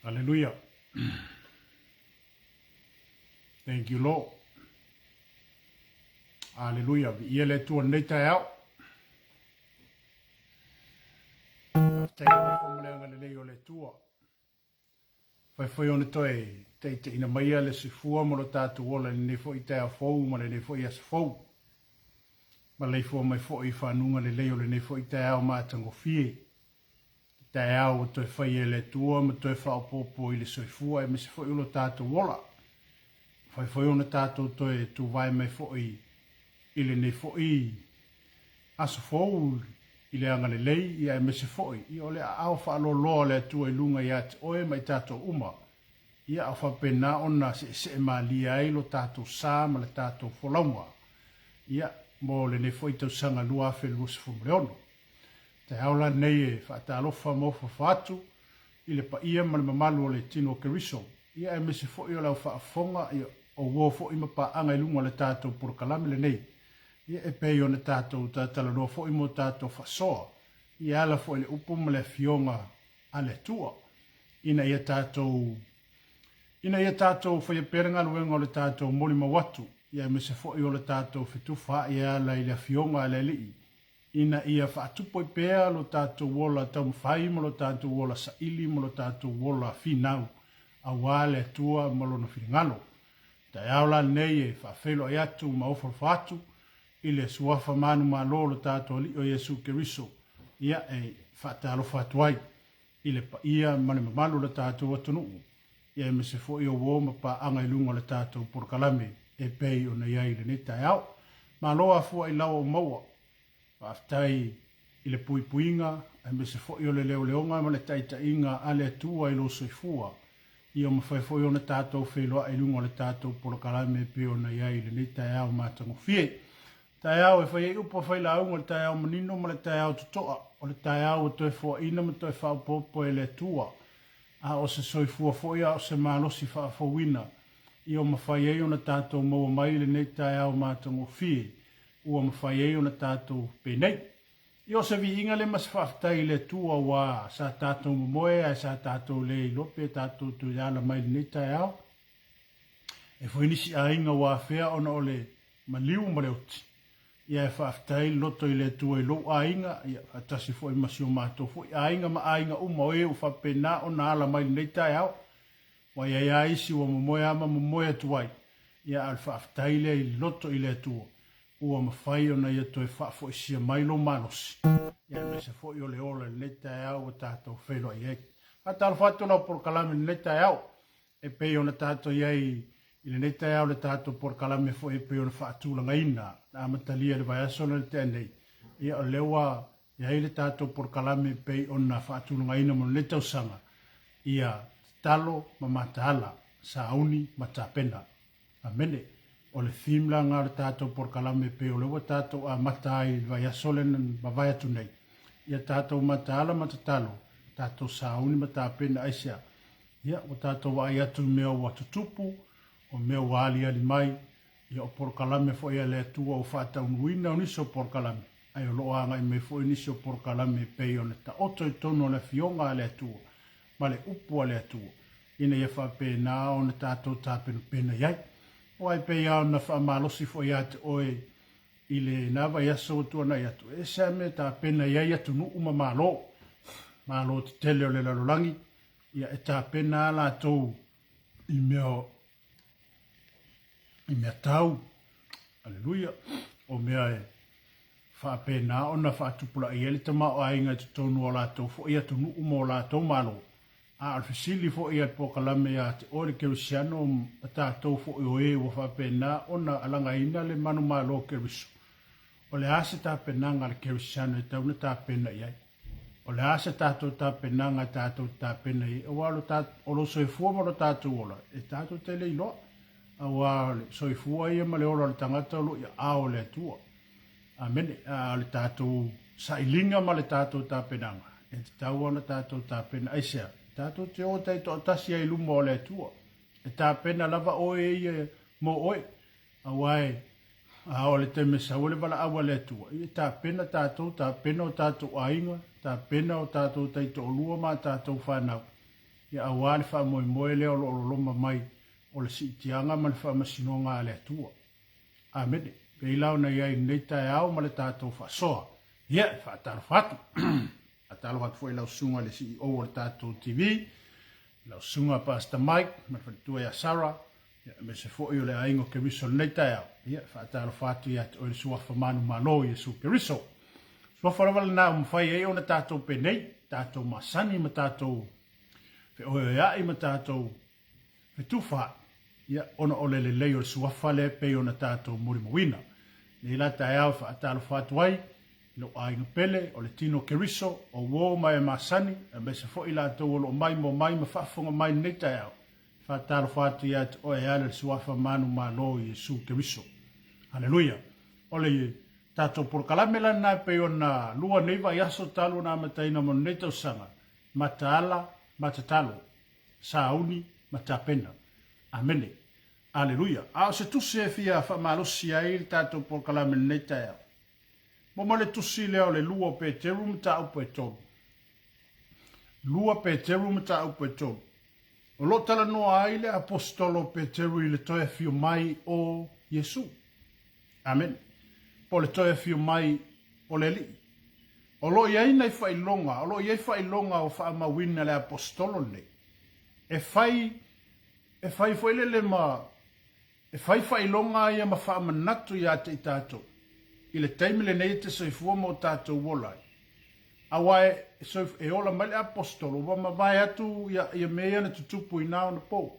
Hallelujah. Thank you, Lord. Hallelujah. Viia le Atua lenei taeao. Faafetai alofa ma le agalelei o le Atua. Fai foi ona toe taitaiina maia le soifua ma lo tatou ola i lenei foi taeao fou ma lenei foi aso fou. Maleifua mai foi i fanuga lelei o lenei foi taeao matagofie. Taeao ua toe faia e le Atua ma toe faaopoopo i le soifua aemaise foi o lo tatou ola. Mafai foi ona tatou toe tuvae mai foi i lenei foi aso fou i le agalelei, ia aemaise foi ia o le aao faaloaloa o le Atua i luga ia te oe ma i tatou uma, ia a o faapena ona seesee malie ai lo tatou sa ma le tatou folauga, ia mo lenei foi tausaga 2026. Taeao la lenei e faatalofa ma ofaofa atu i le paia ma le mamalu o le tino o Keriso, ia aemaise foi o le au faafofoga, ia o uo foi ma paaga i luga o le tatou polokalame lenei, ia e pei ona tatou talatalanoa foi mo tatou faasoa, ia e ala foi i le upu ma le afioga a le Atua, ina ia tatou ina ia tatou faia pea le galuega o le tatou molimau atu, ia aemaise foi o le tatou fetufaai e ala i le afioga a le Alii, ina ia faatupu ai pea lo tatou ola taumafai ma lo tatou ola saili ma lo tatou ola finau aua le Atua ma Lona finagalo. Taeao la lenei e faafeiloai atu ma ofalofa atu i le Suafa manumalo o lo tatou Alii o Iesu Keriso, ia e faatalofa atu ai i le paia ma le mamalu o le tatou atunuu, ia aemaise foi o uo ma paaga i luga o le tatou polokalame e pei ona i ai i lenei taeao. Malo afua i laua ua maua. Faafetai i le puipuiga aemaise foi o le leoleoga ma le taitaiga a le Atua i lou soifua, ia mafai foi ona tatou feiloai i luga o le tatou polokalame e pei ona i ai i lenei taeao matagofie. Taeao e fai ai upu a failauga, le taeao manino ma le taeao totoa, o le taeao ua toe foaina ma toe faaopoopo e le Atua, a o se soifua foi a o se malosi faafouina, ia mafai ai ona tatou maua mai lenei taeao matagofie ua mafai ai ona tatou penei. Ia o se viiga lea ma se faafetai i le Atua aua sa tatou momoe ae sa tatou le iloa pe tatou toe ala mai lenei taeao. E foi nisi aiga ua afea ona o le maliu ma le oti. Ia e faafetai le loto i le Atua i lou aiga, ia faatasi foi ma si o matou foi aiga ma aiga uma o e ua faapena ona ala mai lenei taeao. Ua i ai lava isi ua momoe lava ma momoe atu ai, ia a o le faafetai lea i le loto i le Atua ua mafai ona ia toe faafoisia mai lou malosi, ia aemaise foi o le ola i lenei taeao ua tatou feiloai ai. Faatalofa atu lau polokalame i lenei taeao. E pei ona tatou i ai i lenei taeao le tatou polokalame foi e pei ona faatulagaina na amatalia i le vaiaso lea na tea nei. Ia o lea ua i ai le tatou polokalame e pei ona faatulagaina mo lenei tausaga, ia tatalo ma mataala, sauni ma tapena. Amene. O le theme la lena o le tatou polokalame e pei o lea ua tatou amata ai i le vaiaso lea na mavae atu nei, ia tatou mataala ma tatalo, tatou sauni ma tapena. Aisea? Ia, ua tatou vaai atu i mea ua tutupu, o mea ua aliali mai, ia o polokalame foi a le Atua ua faataunuuina o nisi o polokalame, ae o lo o agai mai foi nisi o polokalame e pei ona taoto i totonu o le Afioga a le Atua ma le Upu a le Atua, ina ia faapena ona tatou tapenapena i ai. Aua e pei lava ona faamalosi foi ia te oe i lena vaiaso ua tuanai atu, e ese lava mea e tapena i ai atunuu ma Malo, Malo tetele o le lalolagi, Ia, e tapena lava latou i mea i mea tau, aleluia, o mea e faapena ona faatupulaia ai le tamaoaiga i totonu o latou foi atunuu ma o latou malo. A o le fesili foi a le polokalame ia te oe le kerisiano ma tatou foi o e ua faapena ona alagaina le manumalo o Keriso, o le a se tapenaga a le kerisiano e tatau ona tapena i ai? O le a se tatou tapenaga e tatou te tapena i ai? Aua o lo, ta, o lo soifua ma lo tatou ola, e tatou te le iloa. Aua o le soifua ia ma le ola o le tagata o lo o i aao o le Atua. Amene. A o le tatou sailiga ma le tatou tapenaga, e tatau ona tatou tapena. Aisea? Tatou te o taitoatasi ai i luma o le Atua. E tapena lava oe ia mo oe. Aua e, a o le taimi e sau ai le valaau a le Atua, ia tapena tatou, tapena o tatou aiga, tapena o tatou taitoalua ma a tatou fanau. ia aua le faamoemoe lea o lo o loloma mai o le siitiaga ma le faamasinoga a le Atua. Amene. Pei la ona i ai i lenei taeao ma le tatou faasoa. Ia, e faatalofa atu. Faatalofa atu foi i lau susuga i le CEO o le tatou TV, lau susuga Pastor Mike ma le faletua ia Sarah, ia, aemaise foi o le aiga o Keriso i lenei taeao. Ia, faatalofa atu ia te oe le suafa manumalo o Iesu Keriso. Suafa lava lena ua mafai ai ona tatou penei, tatou masani ma tatou feoeoea'i ma tatou fetufaai, ia, ona o le lelei o le suafa lea e pei ona tatou molimauina. Nei la taeao e faatalofa atu ai i lou aiga pele, o le tino Keriso, o uo ma e masani, aemaise foi i latou o lo o maimoa mai ma faafofoga mai i lenei taeao. E faatalofa atu ia te oe e ala i le suafa manumalo o Iesu Keriso. Aleluia! O le tatou polokalame la lena e pei ona lua nei vaiaso talu ona amataina mo lenei tausaga, mataala ma tatalo, sauni ma tapena. Amene. Aleluia. A o se tusi e fia faamalosi ai le tatou polokalame i lenei taeao, mo ma le tusi lea o le lua o Peteru mataupu e tolu. Lua Peteru mataupu e tolu. O lo o talanoa ai le aposetolo o Peteru i le toe afio mai o Iesu. Amene. Po o le toe afio mai o le Alii. O lo o i ai nai faailoga, o lo o i ai faailoga ua faamauina e le aposetolo lenei, e fai, e fai foi lele ma, e fai faailoga ia ma faamanatu ia te i tatou, i le taimi lenei e te soifua ma o tatou ola ai. Aua e, e ola mai le aposetolo, ua mavae atu ia, ia mea ia na tutupu i na ona pou,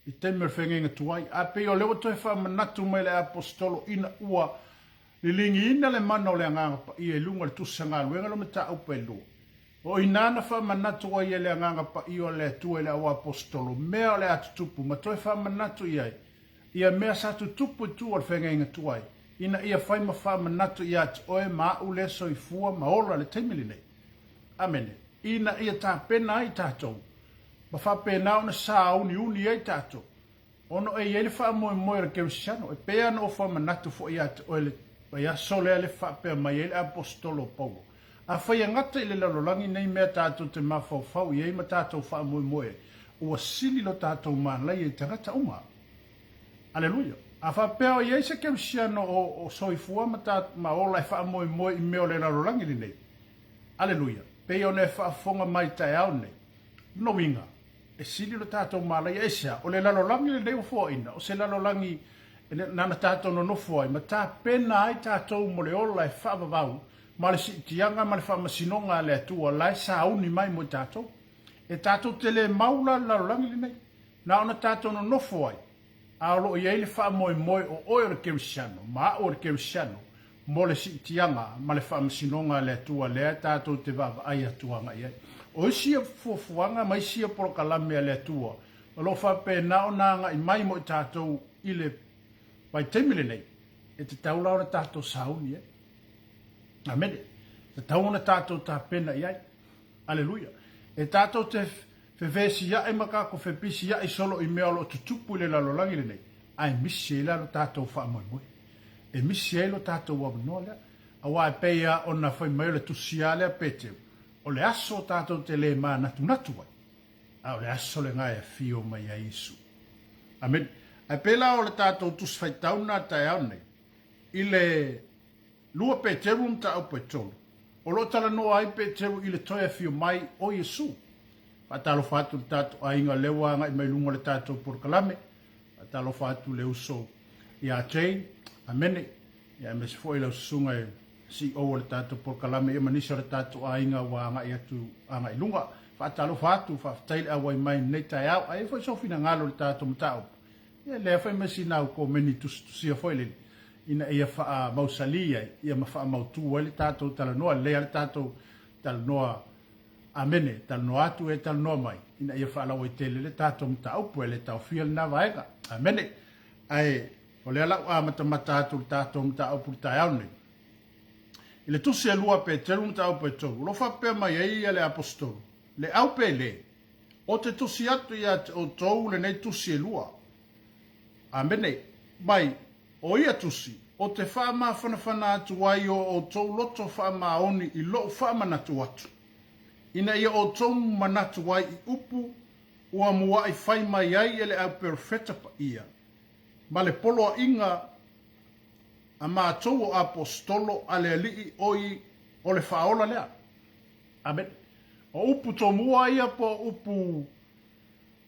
i taimi o le feagaiga tuai. A pei o lea ua toe faamanatu mai le aposetolo ina ua Liligiina le mana o le Agaga Paia i luga o le tusa galuega lo mataupu e lua. O i ina na faamanatu ai e le Agaga Paia o le Atua i le auaposetolo mea o le a tutupu ma toe faamanatu i ai ia mea sa tutupu i tua o le feagaiga tuai, ina ia fai ma faamanatu ia te oe ma a'u lea soifua ma ola i le taimi lenei. Amene. Ina ia tapena ai tatou, ma faapena ona sāuniuni ai tatou Ono e i ai le faamoemoe o le Kerisiano, e pei ona ou faamanatu foi ia te oe le vaiaso lea le faapea mai ai le Aposetolo o Paulo, Afai e gata i le lalolagi nei mea tatou te mafaufau i ai ma tatou faamoemoe ai, ua sili lo tatou malaia i tagata uma. Aleluia! A faapea o i ai se Kerisiano o, o soifua ma, ta, ma ola e faamoemoe i mea o le lalolagi lenei, aleluia, pei ona e faafofoga mai taeao nei, lona uiga, E sili lo tatou malaia. Aisea? O le lalolagi lenei ua foaina, o se lalolagi nana tatou nonofo ai ma tapena ai tatou mo le ola e faavavau ma le siitiaga ma le faamasinoga a le Atua la e sauni mai mo i tatou. E tatou te le mau la le lalolagi lenei, na ona tatou nonofo ai, a o lo o i ai le faamoemoe o oe o le Kerisiano ma a'u o le Kerisiano mo le siitiaga ma le faamasinoga a le Atua lea tatou te vaavaai atu agai i ai. O isi ia fuafuaga ma isi ia polokalame a le Atua o lo o faapena ona agai mai mo i tatou i le vaitaimi lenei, e tatau la ona tatou sauni ai. Amene. E tatau ona tatou tapena i ai. Aleluia. E tatou te fevesia'i ma tatou fepisia'i solo i mea o lo o tutupu i le lalolagi lenei, ae misi ai la lo tatou faamoemoe. E misi ai lo tatou avanoa lea. Aua e pei lava ona fai mai o le tusi lava lea a Peteru, o le aso tatou te le manatunatu ai, a o le aso lena e afio mai ai Iesu. Amene. Ae pei la o le tatou tusi faitau lena taeao nei, i le Lua Peteru mataupu e tolu, o lo o talanoa ai Peteru i le toe afio mai o Iesu. Faatalofa atu i le tatou aiga lea ua agai mai luga o le tatou polokalame. Faatalofa atu i le uso ia Jane, amene, ia aemaise foi lau susuga e CEO o le tatou polokalame ia ma nisi o le tatou aiga ua agai atu agai luga. Faatalofa atu, faafetai le auai mai i lenei taeao. A i ai foi sou finagalo i le tatou mataupu, Ia lea foi ma sina au komeni tusitusia foi lele ina ia faamausali ai ia ma faamautu ai le tatou talanoa. Lelei lava le tatou talanoa amene, talanoa atu e talanoa mai ina ia faalauaitele le tatou mataupu e le taofia lena vaega. Amene. Ae o lea la ua amatamata atu le tatou mataupu i le taeao nei. I le tusi e lua Peteru mataupu e tolu, o lo o faapea mai ai ia le Aposetolo, le au pe le, O te tusi atu ia te outou lenei tusi e lua. Amene. Mai, o ia tusi, o te faamafanafana atu ai o outou loto faamaoni i lou faamanatu atu, ina ia outou manatu ai i upu ua muaʻi fai mai ai e le au perofeta paia, ma le poloaiga a matou o Aposetolo a le Alii oi o le Faaola lea. Amene. O upu tomua ia po o upu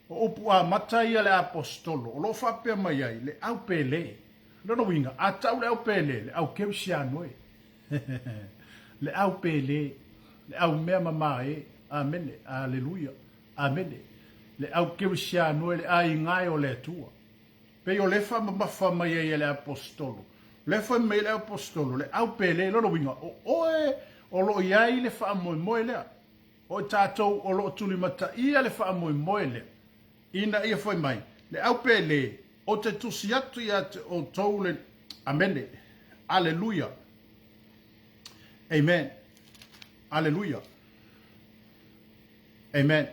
o upu amata ia le Aposetolo o lo o faapea mai ai le au pele. Lona uiga, a tau le au pele, le au kerisiano e. le au pele, le au mea mama e. Amene. Aleluia. Amene. Le au kerisiano e, le aiga e o le Atua. Pei o lea faamamafa mai ai e le Aposetolo. O lea fai mai e le Aposetolo, le au pele, lona uiga, o oe o lo o i ai le faamoemoe lea. O i tatou o lo o tulimataia le faamoemoe lea, ina ia fai mai, le au pele, ou te tusi atu ia te outou le... Amene. Aleluia. Amen. Aleluia. Amen.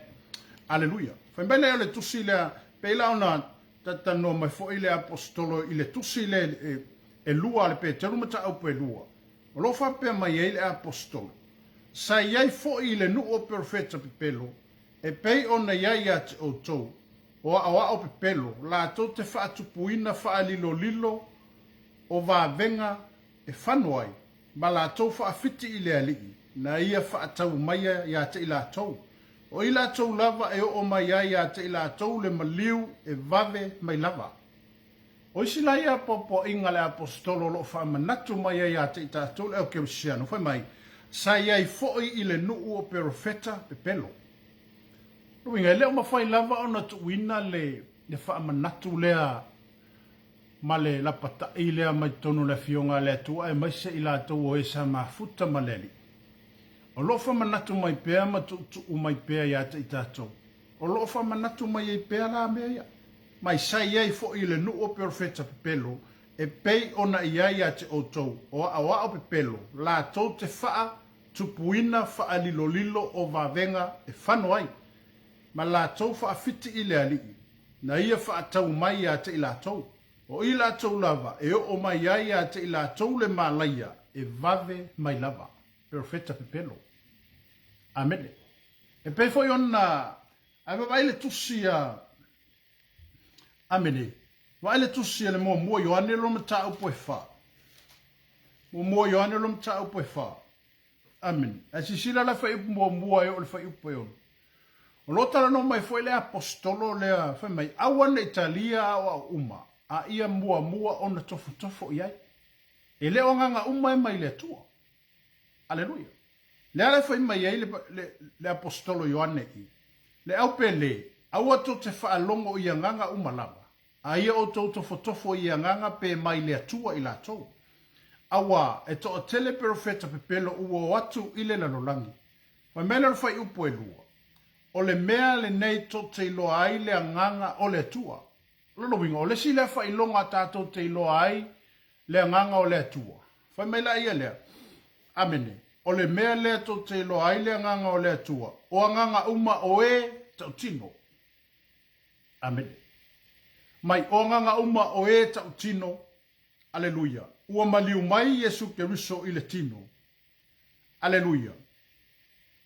Aleluia. Fai mai lea o le tusi lea, pei la ona talanoa mai foi le aposetolo i le tusi lea e, e lua a le Peteru mataupu e lua. O lo o faapea mai ai le aposetolo, Sa i ai foi i le nuu o perofeta pepelo, e pei ona i ai ia te outou, o aoao pepelo, latou te faatupuina faalilolilo o vavega e fano ai, ma latou faafiti i le Alii, na ia faatau maia ia te i latou. O i latou lava e oo mai ai ia te i latou le maliu e vave mai lava. O isi la ia poapoaiga a le Aposetolo o lo o faamanatu mai ai ia te i tatou le au kerisiano, fai mai, Sa i ai foi i le nuu o perofeta pepelo. Lona uiga, e le o mafai lava ona tuuina le, le faamanatu lea ma le lapataʻi lea mai totonu o le Afioga a le Atua aemaise i latou o e sa mafuta ma le Alii. O lo o faamanatu mai pea ma tuutuu mai pea ia te i tatou. O lo o faamanatu mai ai pea la mea ia. Mai sa i ai foi i le nuu o perofeta pepelo, e pei ona i ai ia te outou, o aoao pepelo, latou te faa tupuina faalilolilo o vavega e fano ai, ma latou faafiti i le Alii, na ia faatau mai ia te i latou. O i latou lava e oo mai ai ia te i latou le malaia e vave mai lava. Perofeta pepelo. Amene. E pei foi ona ae vaavaai le tusi a Amene. Vaai le tusi a le muamua Ioane lona mataupu e fa. Muamua Ioane lona mataupu e fa. Amene. Ae silasila la fuaiupu muamua e oo i le fuaiupu e ono. O lo o talanoa mai foi le aposetolo lea fai mai, aua ne i talia aoao uma, a ia muamua ona tofotofo i ai. E le o agaga uma e mai le Atua. Aleluia. Lea la e fai mai ai le, le, le aposetolo Ioane i, le au pele, aua tou te faalogo i agaga uma lava, A ia outou tofotofo i agaga pe mai le Atua i latou. Auā, e toatele perofeta pepelo ua o atu i le lalolagi. Fai mai lea o le fuaiupu e lua, O le mea lenei tou te iloa ai le agaga o le Atua. O lona uiga, o le isi lea faailoga tatou te iloa ai le agaga o le Atua. Fai mai la ia lea, Amene, o le mea lea tou te iloa ai le agaga o le Atua, o agaga uma o e tautino. Amene. Mai o agaga uma o e tautino, Aleluia, ua maliu mai Iesu Keriso i le tino. Aleluia.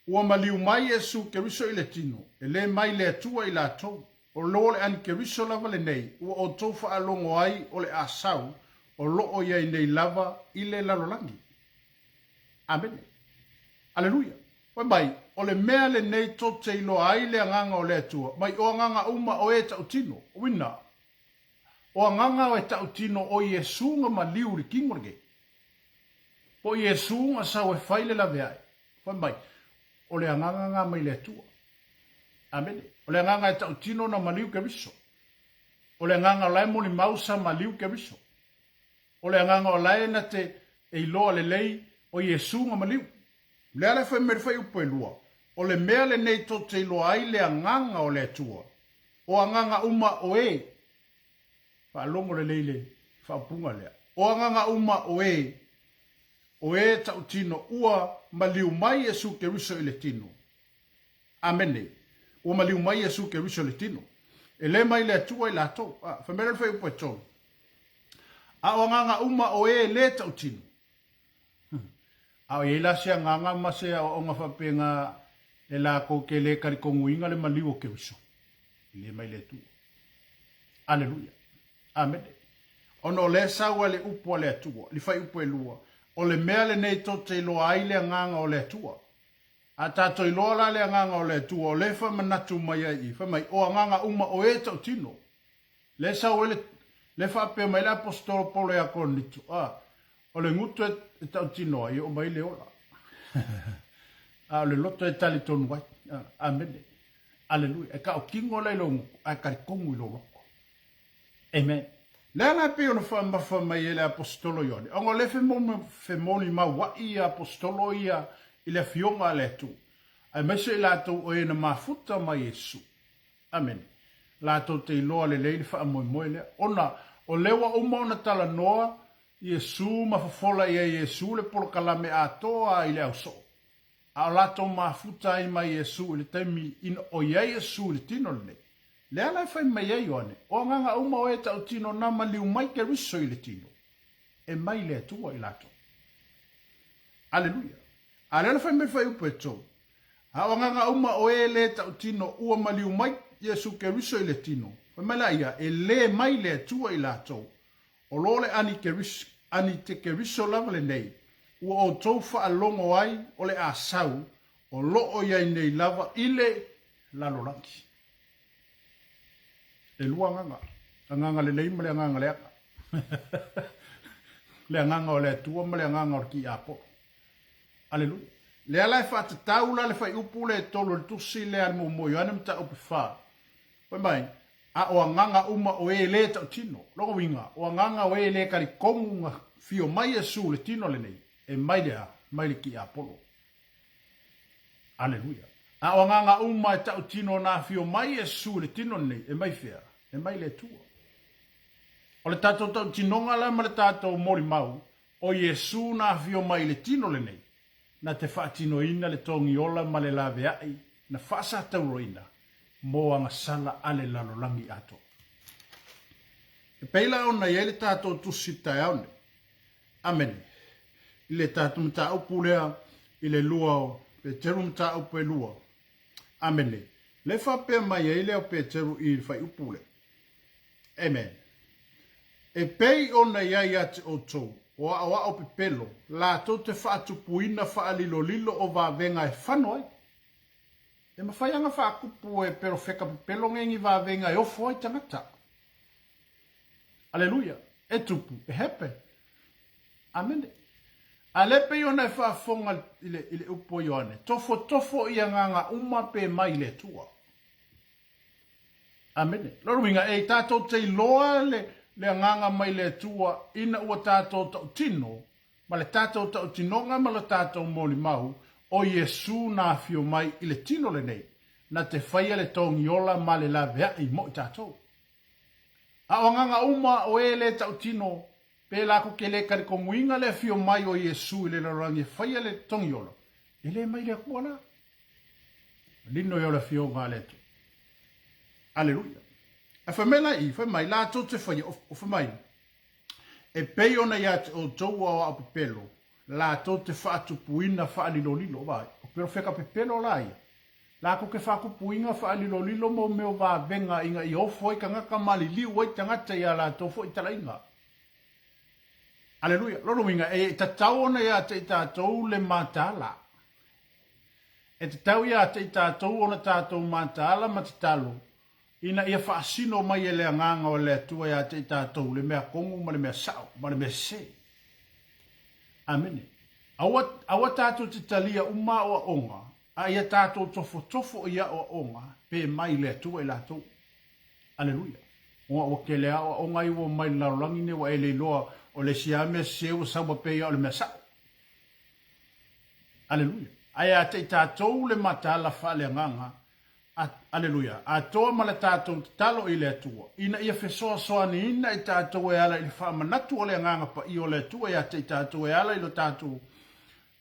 Ua maliu mai Iesu Keriso i le tino, e le mai le Atua i latou. O lo le ani Keriso lava lenei ua outou faalogo ai o le a sau, o lo o i ai nei lava i le lalolagi. Amene. Aleluia. Fai mai, o le mea lenei tou te iloa ai le agaga o le Atua, mai o agaga uma o e tautino, uina, o agaga o e tautino o Iesu nga maliu i le kino lenei. Po Iesu nga sau e fai le laveai. Fai mai, o le agaga nga mai le Atua. Amene. O le agaga e tautino na maliu Keriso. O le agaga o la e molimau sa maliu Keriso. O le agaga o la e na te e iloa lelei o Iesu nga maliu. Lea la e fai mai le fuaiupu e lua, o le mea lenei tou te iloa ai le agaga o le Atua, o agaga uma o e, faalogo lelei le faaupuga lea, o agaga uma o e, o e tautino ua maliu mai Iesu Keriso i le tino. Amene. Ua maliu mai Iesu Keriso i le tino. E le mai le Atua i latou. A, fai mai lea le fuaiupu e tolu. A o agaga uma o e le tautino, A o i ai la se agaga ma se aoaoga faapena e lakou ke le talitonuina le maliu o Keriso? E le mai le Atua. Aleluia. Amene. Ona o lea e sau ai le upu a le Atua, le fuaiupu e lua, o le mea lenei tou te iloa ai le agaga o le Atua. A tatou iloa la le agaga o le Atua, o lea e faamanatu mai ai i, fai mai, o agaga uma o e tautino. Lea e sau ai le, lea e faapea mai le Aposetolo Paulo ia Korinito, a, o le gutu e tautino ai, e oo mai le ola. A o le loto e talitonu ai. Amene. Aleluia. E tautino la i lou gutu, ae talitonu i lou loto. Amen. Le ala e pei ona faamafa mai ai le Aposetolo Ioane, ona o lea e femolimaua'i ia Aposetolo ia i le Afioga a le Atua, aemaise i latou o e na mafuta ma Iesu. Amene. Latou te iloa lelei le faamoemoe lea, ona o lea ua uma ona talanoa Iesu ma fofola i ai Iesu le polokalame atoa i le ausoo. A o latou mafuta ai ma Iesu i le taimi ina o i ai Iesu i le tino lenei. Le ala e fai mai ai Ioane, o agaga uma o e tautino na maliu mai Keriso i le tino, e mai le Atua i latou. Aleluia! A lea la fai mai le fuaiupu e tou, A o agaga uma o e le tautino ua maliu mai Iesu Keriso i le tino, fai mai la ia, e le mai le Atua i latou, O lo le anitekeriso lava lenei, ua outou faalogo ai o le a sau, o lo o i ai nei lava i le lalolagi. E lua agaga, agaga lelei ma le agaga leaga. Le agaga o le Atua ma le agaga o le tiapolo. Aleluia. Lea la e faatatau la le fuaiupu lea e tolu o le tusi lea a le muamua Ioane mataupu 4. Fai mai, a o agaga uma o e lē tautino. Lona uiga, o agaga o e lē talitonu na fio mai Iesu i le tino lenei, e mai le a? Mai le tiapolo. Aleluia. A o agaga uma e tautino na afio mai Iesu i le tino lenei, e mai fea? E mai le Atua. O le tatou tautinoga la ma le tatou molimau, o Iesu na afio mai i le tino lenei, na te faatinoina le togiola ma le laveai na faasatauroina mo agasala a le lalolagi atoa. E pei la ona i ai le tatou tusi taeao nei. Amene. I le tatou mataupu lea i le lua o Peteru mataupu e lua. Amene. Le faapea mai ai lea o Peteru i le fuaiupu lea. Amen. E pei ona i ai ia te outou, o aoao pepelo, latou te faatupuina faalilolilo o vavega e fano ai. E mafai ana faatupu e perofeka pepelo nei ni vavega e ofo ai tagata. Aleluia. E tupu, e happen. Amene. A le pei ona e faafofoga i le, i le upu a Ioane, tofotofo i agaga uma pe mai le Atua. Amene. Lona uiga, e tatou te iloa le, le agaga mai le Atua ina ua tatou tautino, ma le tatou tautinoga ma le tatou molimau, o Iesu na afio mai i le tino lenei, na te faia le togiola ma le laveai mo i tatou. A o agaga uma o e le tautino, pēlā ko ke le talitonuina le afio mai o Iesu i le lalolagi e faia le togiola, e le mai le Atua la. Lino ia o le Afioga a le Atua. Aleluia. Ae fai mai la i, fai mai, latou te faia, o fai mai, e pei ona ia te outou o aoao pepelo, latou te faatupuina faalilolilo, vaai, o perofeka pepelo la ia, latou te faatupuina faalilolilo mo mea o vavega ina ia ofo ai tagata ma liliu ai tagata i a latou foi talaiga. Aleluia. Lona uiga, e tatau ona ia te i tatou le mataala. E tatau ia te i tatou ona tatou mataala ma tatalo, ina ia faasino mai e le Agaga o le Atua ia te i tatou le mea tonu ma le mea sao ma le mea sese. Amene. Aua, aua tatou te talia uma aoaoga, a ia tatou tofotofo i aoaoga pe mai le Atua i latou. Aleluia. Ona ua tele aoaoga ia ua mai le lalolagi nei ua e le iloa o le isi lava mea sese ua sau pei o le mea sao. Aleluia. Ae ia te i tatou le mataala faaleagaga, aleluia, atoa ma le tatou tatalo i le Atua, ina ia fesoasoaniina i tatou e ala i le faamanatu o le Agaga Paia o le Atua ia te i tatou e ala i lo tatou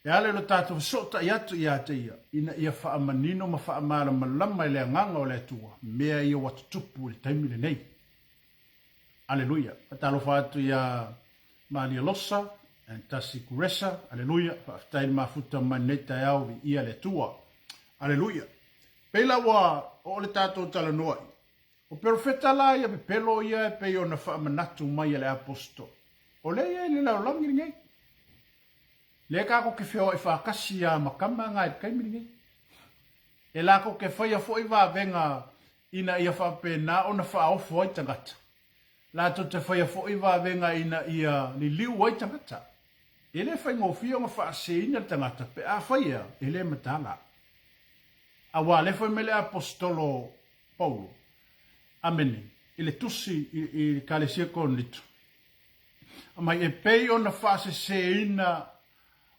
e ala i lo tatou fesootai atu ia te Ia, ina ia faamanino ma faamalamalama e le Agaga o le Atua mea ia ua tutupu i le taimi lenei. Aleluia. Faatalofa atu iā Malia Losa and Tasi Kuresa. Aleluia. Faafetai le mafuta mai lenei taeao viia le Atua. Aleluia. Pei la ua oo le tatou talanoa i. O perofeta la ia pepelo ia e pei ona faamanatu mai e le Aposetolo, o lea e i ai i le lalolagi lenei. Lea tatou te feoai faatasi lava ma tama na i le taimi lenei. E latou te faia foi vavega ina ia faapena ona faaofo ai tagata. Latou te faia foi vavega ina ia liliu ai tagata. E le faigofie ona faaseseina le tagata pe afai ea e le mataala. Aua lea fai mai le Aposetolo Paulo, Amene, i le tusi i le Ekalesia Korinito, Aumai, e pei ona faaseseina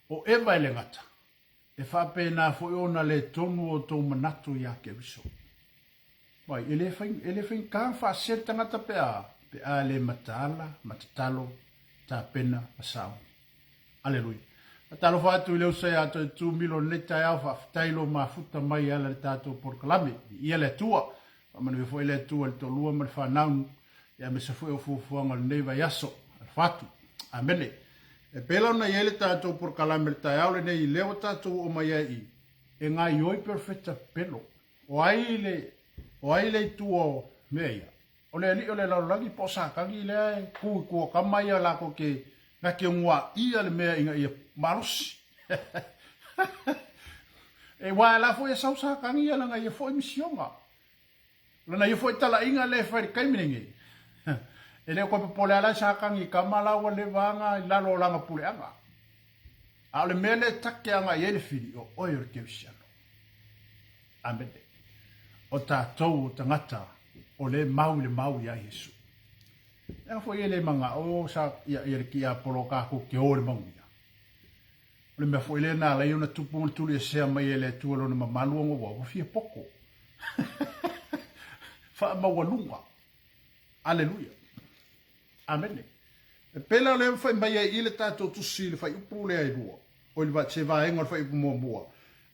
o Eva e le gata, e faapena foi ona le tonu o outou manatu iā Keriso. Mai, e le fai, e le faigata ona faasese le tagata pe a, pe a le mataala, ma tatalo, tapena, ma sauni. Aleluia. Faatalofa atu i le uso ia Toetu Milo i lenei taeao, faafetai lo mafuta mai e ala i le tatou polokalame. Viia le Atua. Faamanuia foi le Atua i le toalua ma le fanau, aemaise foi o fuafuaga o lenei vaiaso. Alofa atu. Amene. E pei la ona i ai le tatou polokalame i le taeao lenei, lea ua tatou oo mai ai i, e gaioi perofeta pepelo. O ai le, o ai le itu o mea ia? O le alii o le lalolagi po o Satani lea e tu i tua o tama ia latou te na te unuaia le mea ina ia malosi. E uaea la foi e sau Satani ia lana ia foi misiona. Lana ia foi talaiga lea e fai i le taimi lenei. E le o toe popole lava la Satani i tama la ua leva ana i lalo o lana puleaga. A o le mea lea e take agai i ai le fili, o oe o le kerisiano. Amene. O tatou o tagata o lea e mau i le mau iā Iesu. Leaga foi e le manao sa ia, ia le tiapolo o tatou te o i le manuia. O le mea foi lea na ala ai ona tupu ma tuliesea mai e le Atua lona mamalu ona ua, ua fia poto. Faamaualuga. Aleluia. Amene. E pei la o lea ua fai mai ai i le tatou tusi i le fuaiupu lea e lua, o i le se vaega o le fuaiupu muamua,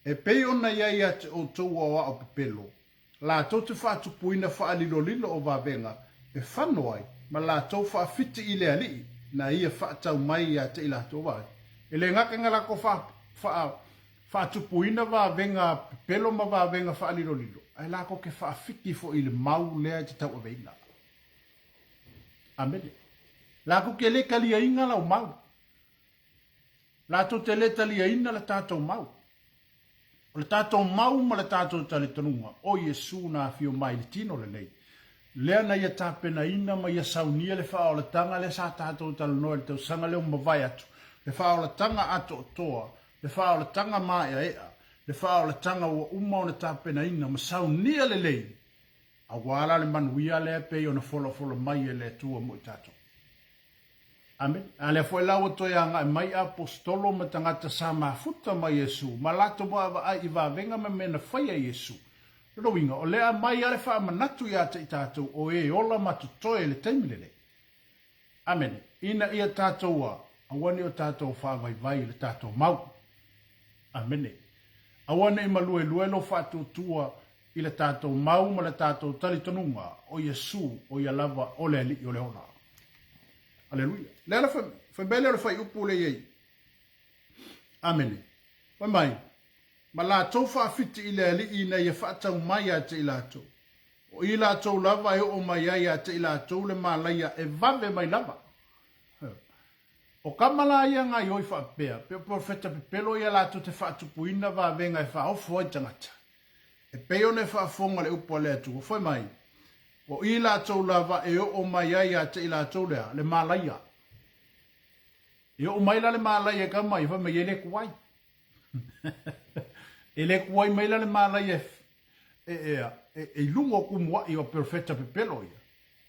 e pei ona i ai ia te outou aoao pepelo, latou te faatupuina faalilolilo o vavega e fano ai ma latou faafiti i le Alii na ia faatau mai ia te i latou vaega. E le gata ina latou fa, fa, faatupuina vavega pepelo ma vavega faalilolilo, ae latou te faafiti foi i le mau lea e te tauaveina. Amene. Latou te le taliaina lau mau. Latou te le taliaina le tatou mau. O le tatou mau ma le tatou talitonuga, o Iesu na afio mai i le tino lenei, lea na ia tapenaina ma ia saunia le faaolataga lea sa tatou talanoa i le tausaga lea ua mavae atu, le faaolataga atoatoa, le faaolataga maeaea, le faaolataga ua uma ona tapenaina ma saunia lelei, Aua la le manuia lea e pei ona folafola mai e le Atua mo i tatou. Amene. A lea foi la ua toe agai mai Aposetolo ma tagata sa mafuta ma Iesu, ma latou vaavaai i vavega ma mea na faia e Iesu. Lona uiga, o lea aumai lava le faamanatu ia te i tatou o e ola ma totoe i le taimi lenei. Amene. Ina ia tatou a, aua ne i o tatou faavaivai i le tatou mau. Amene. Aua ne i maluelue lou faatuatua i le tatou mau ma le tatou talitonuga o Iesu o ia lava o le Alii o le ola. Aleluia. Lea la fai mai lea o le fuaiupu lea i ai. Amene. Fai mai, ma latou faafiti i le Alii ina ia faatau mai ia te i latou. O i latou lava e oo mai ai ia te i latou le malaia e vave mai lava. O tama la ia gaioi faapea, pe o profeta pepelo ia latou te faatupuina vavega e faaofo ai tagata. E pei ona e faafofoga le upu a le Atua, fai mai, O i latou lava e oo mai ai ia te i latou lea, le malaia. E oo mai la le malaia i tama ia, fai mai, e le tuai. E le tuai mai la le malaia e, e, e, e i luga o tumuai o profeta pepelo ia.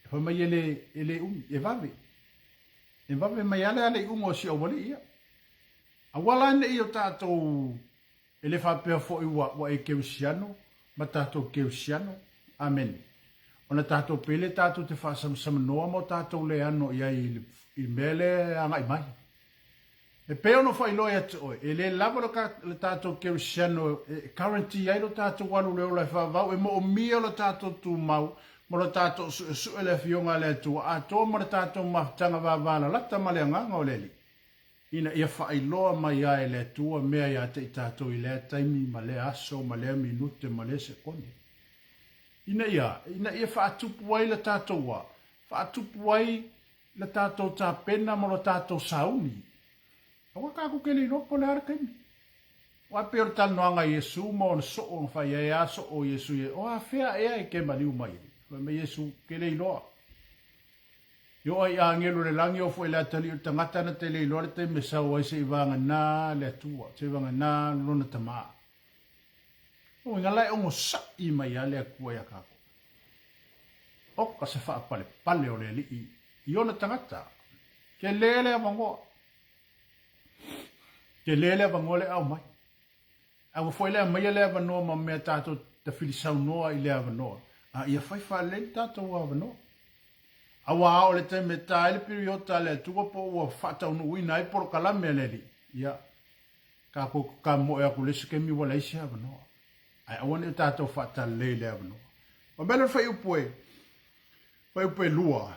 E fai mai e le, e le umi, e vave. E vave mai lava le ala i uga o si aualii ia. Aua la ne i o tatou e le faapea foi ua, ua e kerisiano ma tatou kerisiano. Amene. Ona tatou pele tatou te faasamsamanoa ma o tatou leano i ai i le, i le mea lea e agai mai. E pei ona faailoa ia te oe, e le lava le tatou kerisiano e guarantee ai lo tatou alu i le ola e faavau, e moomia lo tatou tumau ma lo tatou suesue le Afioga a le Atua atoa ma le tatou mafutaga vavalalata ma le Agaga o le Alii, ina ia faailoa mai ai e le Atua mea ia te i tatou i lea taimi ma lea aso ma lea minute ma lea sekone. Ina ia, ina ia faatupu ai le tatou a, faatupu ai le tatou tapena ma lo tatou sauni. Aua tatou te le iloa po o le a le taimi. Aua e pei o le talanoaga a Iesu ma ona soo na fai ai a soo Iesu ia, o afea ea e te maliu mai ai? Fai mai Iesu, ke le iloa. E oo ai i agelo i le lagi, oo foi i le atalii o le tagata na te le iloa le taimi e sau ai se'i vagana le Atua, se'i vagana lona Tama. O uiga la e ogosa'i mai a le Atua ia tatou. Oka se faapalepale o le Alii i ona tagata. Tele le avanoa. Tele le avanoa lea e aumai. Aua foi le aumaia le avanoa ma mea tatou tafilisaunoa i le avanoa, a ia fai faalelei le tatou avanoa. Aua a oo le taimi e ta ai le piriota a le Atua po ua faataunuuina ai polokalame a le Alii, ia, tatou tatamoe atu i le isi taimi ua leai se avanoa. Ae aua ne i o tatou faatalelei i le avanoa. O mea lea o le fuaiupu e, fuaiupu e lua,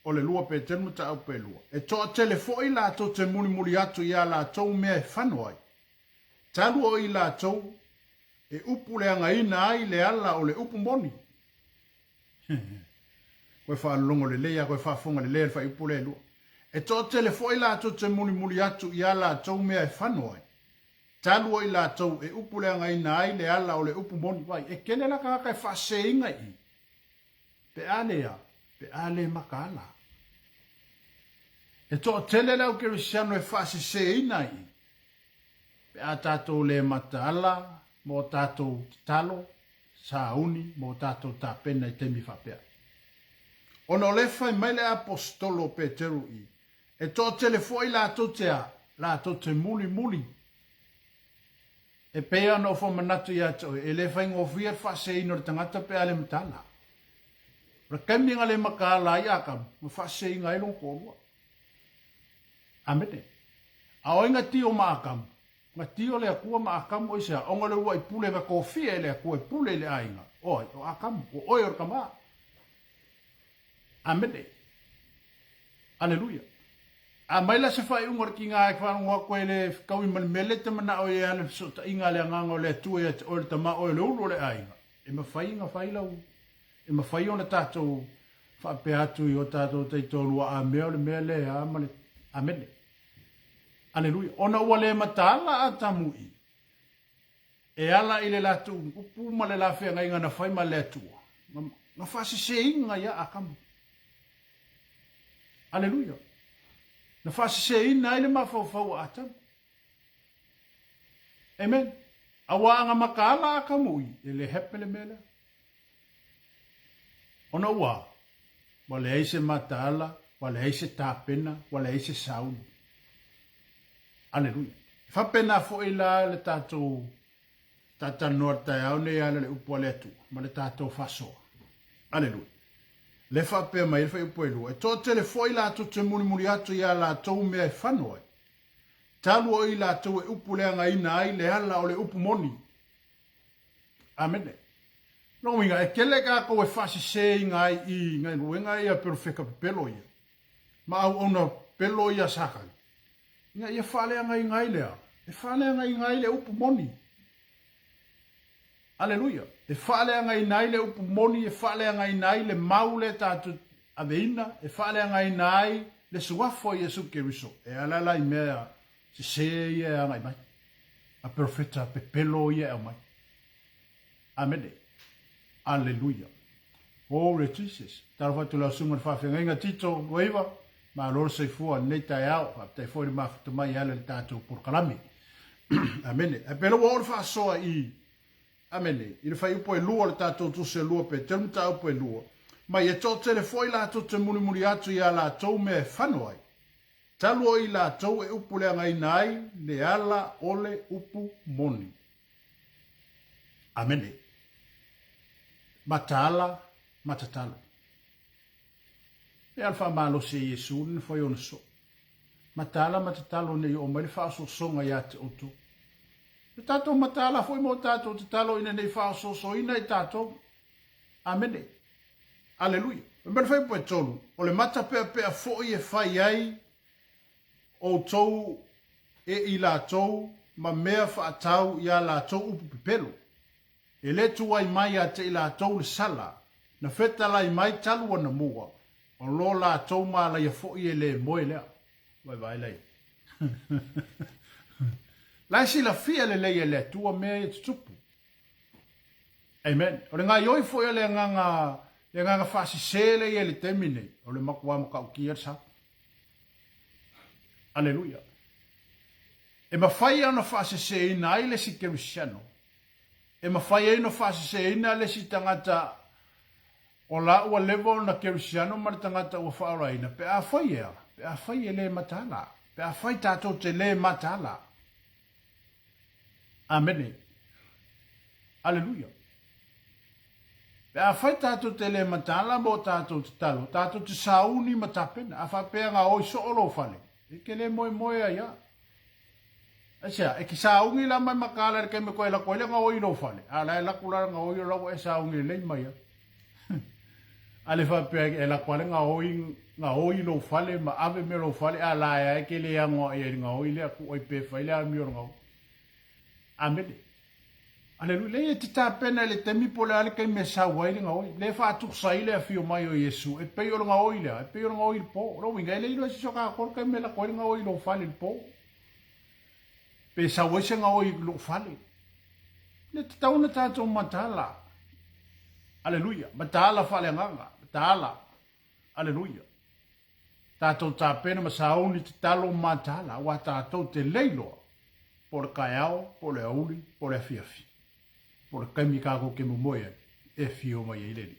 o le 2 Petelu mataupu e 2. E toatele foi latou te mulimuli atu i a latou mea e fano ai, talu o i latou e upu leagaina ai le ala o le upu moni. Koe faalologo lelei a koe faafofoga lelei a le fuaiupu lea e 2. E toatele foi latou te mulimuli atu i a latou mea e fano ai, talu o i latou e upu leagaina ai le ala o le upu moni. Vai, e tele la tagata e faaseseina i i. Pe a le a, pe a le mataala. E toatele le au kerisiano e faaseseina i pe a tatou le mataala ma o tatou tatalo, sauni ma o tatou tapena i taimi faapea. Ona o lea fai mai le Aposetolo o Peteru i, e toatele foi latou te a, latou te mulimuli. E pei lava ona ou faamanatu ia te oe, e le faigofie le faaseseina o le tagata pe a le mataala. O le taimi na le mataala ai Atamu, na faaseseina ai lona toalua. Amene. A o ai na tio ma Atamu? Na tio le Atua ma Atamu, aisea? Ona o le uluai pule na tofia e le Atua e pule i le aiga, o ai? O Atamu, o oe o le tama. Amene. Aleluia. A mai la se faaiuga o le tiga e faalogo atu ai le fetaui ma le mea lea e te manao i ai a le fesootaiga a le Agaga o le Atua ia te oe le tama oe o le ulu o le aiga, e mafai ona fai lau, e mafai ona tatou faapea atu i o tatou taitoalua a mea o le mea lea a ma le Amene. Aleluia. Ona ua le mataala Atamu i e ala i le latou upu ma le la feagaiga na fai ma le Atua, na faaseseina ia Atamu. Aleluia. Na faaseseina ai le mafaufau o Atamu. Amen. Aua a na mataala Atamu i, e le hape le mea lea. Ona ua, ua leai se mataala, ua leai se tapena, ua leai se sauni. Aleluia. E faapena foi la le tatou talatalanoa i le taeao nei e ala i le upu a le Atua ma le tatou faasoa. Aleluia. Le faapea mai ai le fuaiupu e 2, e toatele foi latou te mulimuli atu i a latou mea e fano ai, talu o i latou e upu leagaina ai le ala o le upu moni. Amene. Lona uiga, e tele tatou e faaseseina ai i galuega ia perofeta pepelo ia, ma auauna pepelo ia a Satani, ina ia faaleagaina ai le a? E faaleagaina ai le upu moni. Aleluia. E faaleagaina ai le upu moni, e faaleagaina ai le mau lea tatou aveina, e faaleagaina ai le suafa o Iesu Keriso. E ala la i mea sese ia e agai mai. A perofeta pepelo ia e aumai. Amene. Aleluia. Glory to Jesus. Talofa atu lau susuga i le faafeagaiga Tito Luaiva, malo le soifua i lenei taeao, faafetai foi le mafuta mai e ala i le tatou polokalame. Amene. Ae pei la ua oo le faasoa i Amene. I le fuaiupu e 2 o le tatou tusi e 2 Peteru mataupu e 2, mai e toatele foi latou te mulimuli atu i a latou mea e fano ai, talu o i latou e upu leagaina ai le ala o le upu moni. Amene. Mataala ma tatalo. E ala faamalosi e Iesu le nofo ai ona soo. Mataala ma tatalo ne i oo mai le faaosoosoga ia te outou. E tatou mataala foi ma o tatou tatalo ina ne i faaosoosoina i tatou. Amene. Aleluia. O le mea le fuaiupu e 3, o le matapeapea foi e fai ai outou e i latou ma mea faatau i a latou upu pepelo. E le tuai mai ia te i latou le sala, na fetalai mai talu ona mua, o lo latou malaia foi e le moe lea. Vaevae lea. La e silafia lelei e le Atua mea ia tutupu. Amen. O le gaioi foi o le agaga, le agaga faasese lea i le taimi nei, o le matua matautia le sa. Aleluia. E mafai ona faaseseina ai le isi kerisiano, e mafai ai ona faaseseina le isi tagata o la ua leva ona kerisiano ma le tagata ua faaolaina, pe afai e a? Pe afai e le mataala. Pe afai tatou te le mataala. Amene. Aleluia. Pe afai tatou te le mataala mo tatou tatalo, tatou te sauni ma tapena. A faapea gaoi soo lou fale, e te le moemoe ai a. Aisea, e te sauni la mai mataala i le taimi e toe lako ai le gaoi i lou fale, a la e lako la le gaoi o la ua e sauni lelei mai ai. A le faapea e lako lava le gaoi, gaoi i lou fale ma ave mea o lou fale, a la e a e te le anoa'i ai i le gaoi lea, tuu ai pea e fai le amio o le gaoi. Amene. Aleluia. Leai, e te tapena i le taimi po o le a le taimi e sau ai le gaoi. Lea e faatusa ai le afio mai o Iesu, e pei o le gaoi lea, e pei o le gaoi i le po. O lou uiga, e le iloa e se isi o tatou le taimi e lako ai le gaoi i lou fale i le po. Pe sau ai se gaoi i lou fale. Le tatau ona tatou mataala. Aleluia. Mataala faaleagaga. Mataala. Aleluia. Tatou tapena ma sauni tatalo ma mataala, aua tatou te le iloa po o le taeao, po o le aoauli, po o le afiafi, po o le taimi tatou te momoe ai, e afio mai ai le Alii.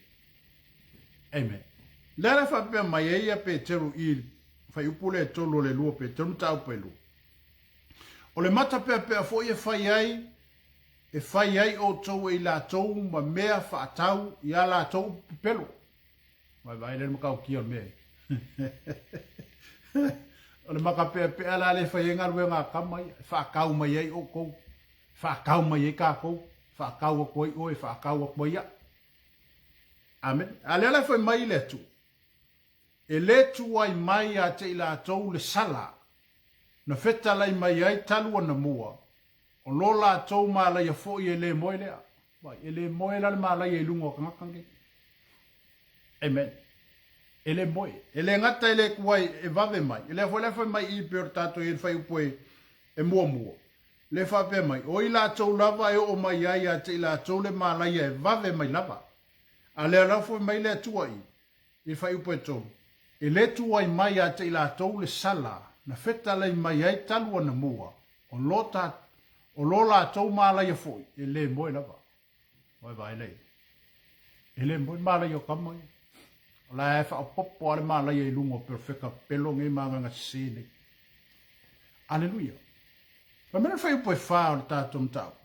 Amen. Lea la e faapea mai ai ia Peteru i le fuaiupu lea e 3 o le 2 Peteru mataupu e 2. O le matapeapea foi e fai ai, e fai ai outou e i latou ma mea faatau i a latou upu pepelo. Vaevae lea le matautia o le mea. O le makapeapea la lea e fai ai galuega a tama ia, e faatau mai ai outou, e faatau mai ai tatou, e faatau atu ai oe, e faatau atu ai au. Amene. A lea la e fai mai le Atua, e le tuai mai ia te i latou le sala na fetalai mai ai talu ona mua, o lo latou malaia foi e le moe lea. Vai, e le moe la le malaia i luga o tagata nei. Amen. E le moe. E le gata e le tuai e vave mai. E lea foi la e fai mai i pei o le tatou i le fuaiupu e, e muamua. Le faapea mai, o i latou lava e oo mai ai ia te i latou le malaia e vave mai lava. A lea la fai mai le Atua i, i le fuaiupu e 3, e le tuai mai ia te i latou le sala na fetalai mai ai talu ona mua, o lo ta, o lo latou malaia foi, e le moe lava. Vaevae lea. E le moe malaia o tama ia. O la e faaopoopo lava le malaia i luga o perofeta pepelo nei ma agaga sese nei. Aleluia. Fai mai le fuaiupu e 4 o le tatou mataupu.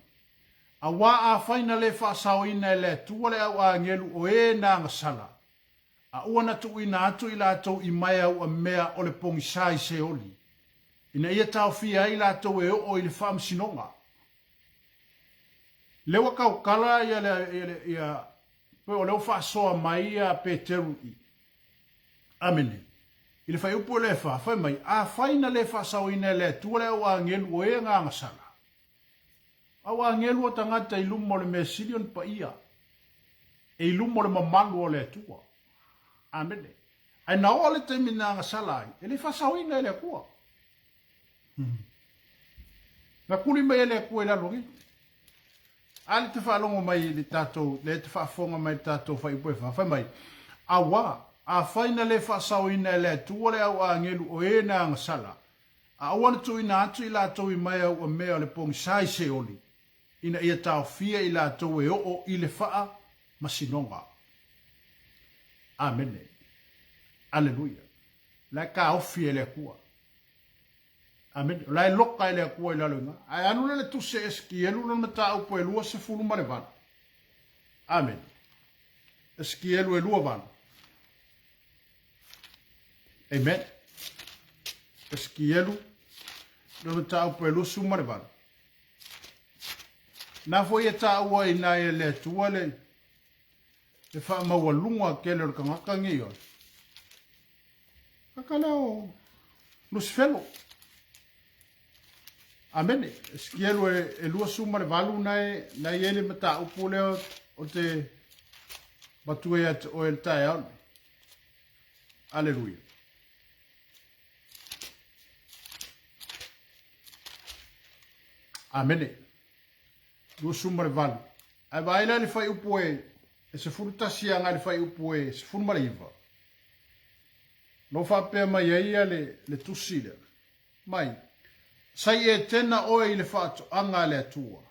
Auā afai na le faasaoina e le Atua le au agelu o e na agasala, a ua na tuuina atu i latou i maea ua mea o le pogisa i Seoli, ina ia taofia ai latou e oo i le faamasinoga. Lea ua tautala ia le, ia le, ia, pei o lea ua faasoa mai ia Peteru i, Amene. I le fuaiupu lea e 4, fai mai, afai na le faasaoina e le Atua le au agelu o e na agasala, Au agelu o tagata i luma o le mea sili ona paia, e i luma o le mamalu o le Atua. Amene. Ae na oo le taimi na agasala ai, e le faasaoina e le Atua. Na kuli mai e le Atua i lalo nei. A le te faalogo mai i le tatou, le te faafofoga mai i le tatou fuaiupu e 4, fai mai, Auā, afai na le faasaoina e le Atua le au agelu o e na agasala, A ua na tuuina atu i latou i maea ua mea o le pogisa i Seoli, ina ia taofia i latou e oo i le faamasinoga. Amene. Aleluia. O la e taofi e le Atua. Amene. O la e loka e le Atua i lalo i ina. Ae alu lea le tusi a Esekielu lona mataupu e 28. Amene. Esekielu e 28. Amen. Esekielu, lona mataupu e 28. Na foi e taua i nai e le Atua le, le faamaualuga tele o le tagata nei oe. Kaka lea o Lusifelo. Amene. Esikielu e 28 na e i ai le mataupu lea o te matua ia te oe le taeao nei. Aleluia. Amene. 28. Ae vaai la le fuaiupu e 11 agai le fuaiupu e 19. Lo faapea mai ai ia le tusi lea. Mai, sai Etena oe i le faatoaga a le Atua.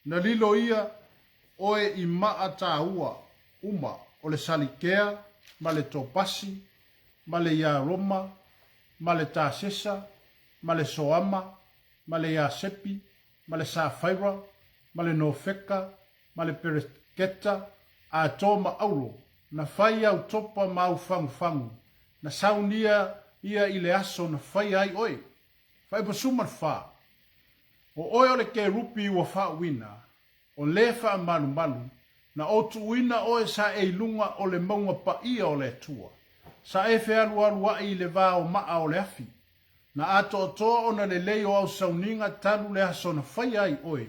Na lilo ia oe i maa taua uma o le Salikea ma le Topasi ma le Iaroma ma le Tasesa ma le Soama ma le Iasepi ma le Safaira ma le Nofeka ma le Pereketa, atoa ma auro, na fai au topa ma au fagufagu, na saunia ia i le aso na faia ai oe. Faipasuma le fa. O oe o le kerupi ua faauuina, o le faamalumalu, na ou tuuina oe sa e i luga o le mauga paia o le Atua, sa e fealualuai i le va o maa o le afi, na atoatoa ona lelei o au sauniga talu le aso na faia ai oe,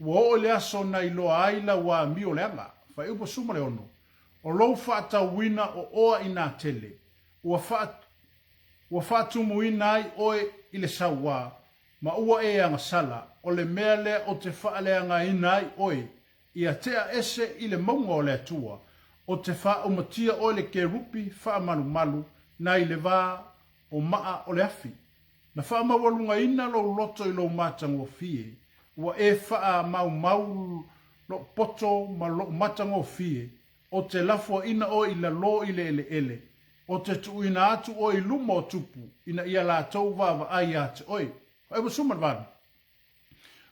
Ua oo i le aso na iloa ai lau amio leaga, Fuaiupu 16, o lou faatauina o oa i nā tele, ua faa, ua faatumuina ai oe i le sauā, ma ua e agasala, o le mea lea o te faaleagaina ai oe, ia tea ese i le mauga o le Atua, o te faaumatia oe le kerupi faamalumalu nai le va o maa o le afi. Na faamaualugaina lou loto i lou matagofie, ua e faamaumau lou poto ma lou matagofie, o te lafoaina oe i lalō i le eleele, o te tuuina atu oe i luma o tupu, ina ia latou vaavaai ia te oe. 98.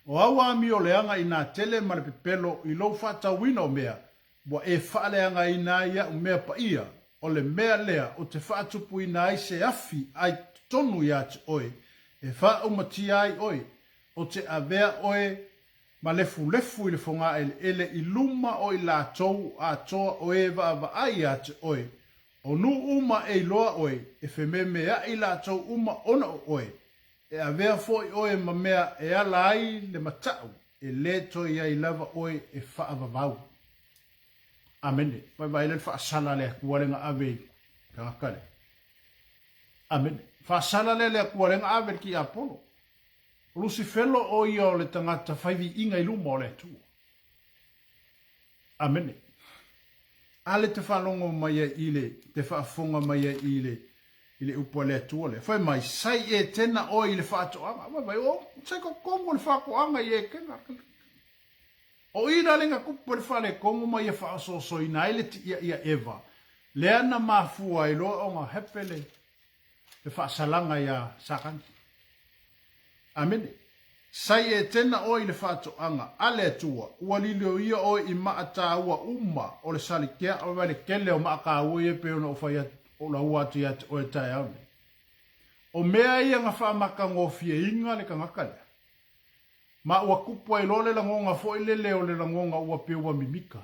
O au amio leaga i nā tele ma le pepelo i lou faatauina o mea, Ua e faaleagaina ai au mea paia, o le mea lea ou te faatupuina ai se afi ai totonu ia te oe, e faaumatia ai oe, ou te avea oe ma lefulefu i le fogaeleele i luma o i latou atoa o e vaavaai ia te oe, o nuu uma e iloa oe, e fememeaʻi latou uma ona o oe, e avea foi oe ma mea e ala ai le mataʻu E le toe i ai lava oe e faavavau. Amene. Vaivai lea le faasala a le Atua lea na ave i tagata lea. Amene. Faasala lea le Atua lea na ave i le tiapolo. O Lusifelo o ia o le tagata fai viiga i luma o le Atua. Amene. A le te faalogo mai ai i le, te faafofoga mai ai i le, i le upu a le Atua lea. Fai mai, sai Etena oe i le faatoaga. Fai mai, o, sai kokomu le faatoaga i Etena. O i la lenga kupu le faaletonu ma ia faaosoosoina ai le tiia ia Eva, lea na mafua ai loa ona hepe le, le faasalaga iā Satani. Amene. Sai Etena oe i le faatoaga a le Atua, ua lilioia oe i maa taua uma o le salikea, o le kele o maa taua ia pei ona ou fai atu, ou laua atu ia te oe taeao nei. O mea ia na faamatagofieina le tagata lea, ma ua tupu ai loa le lagoga foi lele o le lagoga ua pei ua mimika,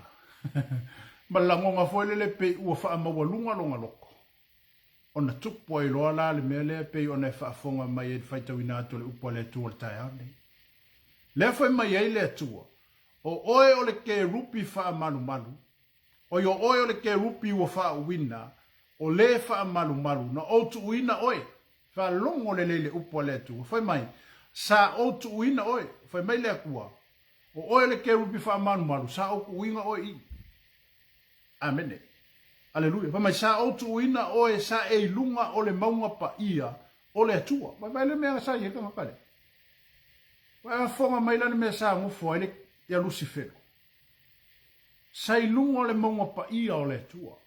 ma le lagoga foi lele pei ua faamaualuga lona loto. Ona tupu ai loa la le mea lea pei ona e faafofoga mai ai i le faitauina atu o le upu a le Atua i le taeao lenei. Lea fai mai ai le Atua, O oe o le kerupi faamalumalu, oi o oe o le kerupi ua faauuina, o le faamalumalu, na ou tuuina oe. Faalogo lelei le upu a le Atua, fai mai, Sa ou tuuina oe. Fai mai le Atua, O oe o le kerupi faamalumalu, sa ou tuuina oe i. Amene. Aleluia. Fai mai, sa ou tuuina oe sa e i luga o le mauga paia o le Atua. Vai vai le mea sa i ai tagata lea. Vai afoga mai la le mea sa nofo ai le ia Lusifelo. Sa i luga o le mauga paia o le Atua.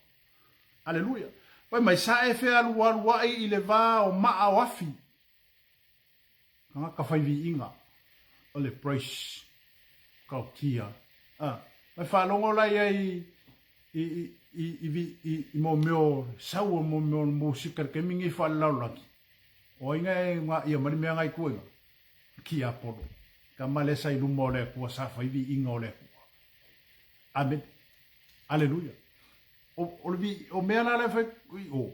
Aleluia. Fai mai, sa e fealualuai i le va o maa o afi. Tagata fai viiga o le Brace Kautia. A, mai faalogo la ia i i i i i i mo mea sau o mo mea musika le taimi nei faalelalolagi. O ai nga e nga ia ma le mea nga i tua Tiapolo. Tama lea sa i luma o le Atua sa fai viiga o le Atua. Amen. Aleluia. O, o, le vi, o mea la lea fai, o,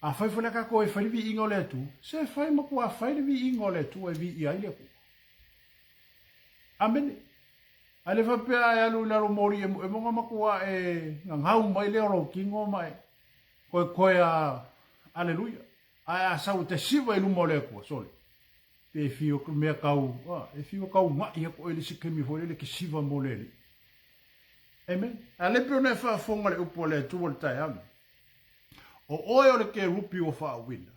A fai foi la tatou e fai le viiga o le Atua, se fai matuā fai le viiga o le Atua e viia ai le Atua. Amene. Ae le faapea a e alu i lalo moli emoemo na matua e gagau mai lea o lou tino ma e koekoe a Aleluia. Ae a sau e te siva i luma o le Atua, sole, pe fiu mea tau, a, e fiu e tauna'i atu oe i le isi taimi foi lele e te siva mo le Alii. Amen. A le pei ona e faafofoga i le upu a le Atua i le taeao lenei. O oe o le kerupi ua faauuina,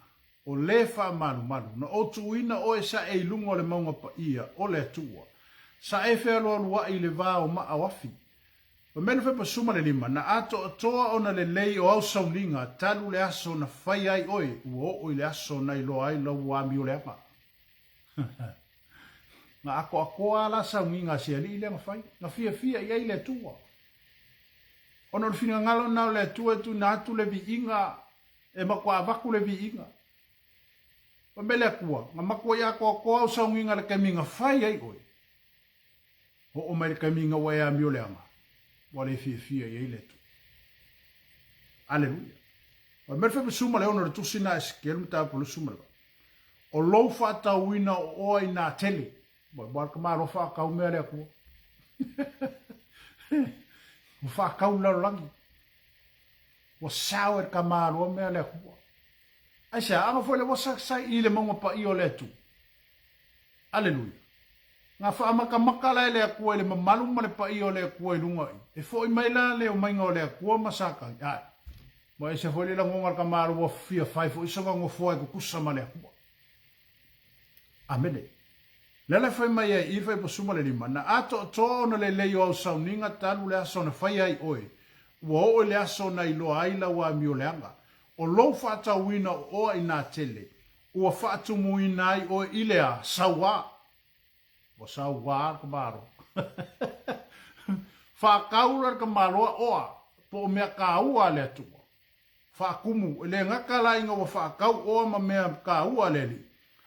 o le faamalumalu, na ou tuuina oe sae i luga o le mauga paia o le Atua, sae fealualuai i le va o maa o afi. Fai mai le Fepa 15, Na atoatoa ona lelei o au sauniga talu le aso na fai ai oe, ua oo i le aso na iloa ai lau amioleaga. Na atoatoa a la sauniga a se alii lea na fai, na fiafia i ai le Atua. Ona o le finagalo lena o le Atua e tuuina atu le viiga, e matua avatu le viiga. Fai mai le Atua, na matuai atoatoa au sauniga i le taimi na fai ai oe. Oo mai le taimi ina ua e amioleaga, ua le fiafia i ai le Atua. Aleluia. Fai mai le 16 o le tusi na Esekiele mataupu 28. O lou faatauina o oa i nā tele. Ua ua ka malo faatau mea le Atua. Ua faatau le lalolagi. Ua sao e le tamaloa mea le Atua. Aisea, aga foi le ua sa i le mauga paia o le Atua. Aleluia. Na faamatamata la e le Atua i le mamalu ma le paia o le Atua i luga i. E foi mai la le omaiga o le Atua ma Satani. Ae. Ua ese foi le lagona o le tamalo ua fia fai foi sona nofoa e tutusa ma le Atua. Amene. Lea la e fai mai ai i le fuaiupu 15, Na atoatoa ona lelei o au sauniga talu le aso na fai ai oe, ua oo i le aso na iloa ai lau amioleaga, o lou faatauina o oa i nā tele, Ua faatumuina ai oe i le a? Sauā. Ua sauā le tamaloa. Faataula le tamaloa oa, po o mea kāua a le Atua. Faatumu, e le gata la ina ua faatau oa ma mea kāua a le Alii,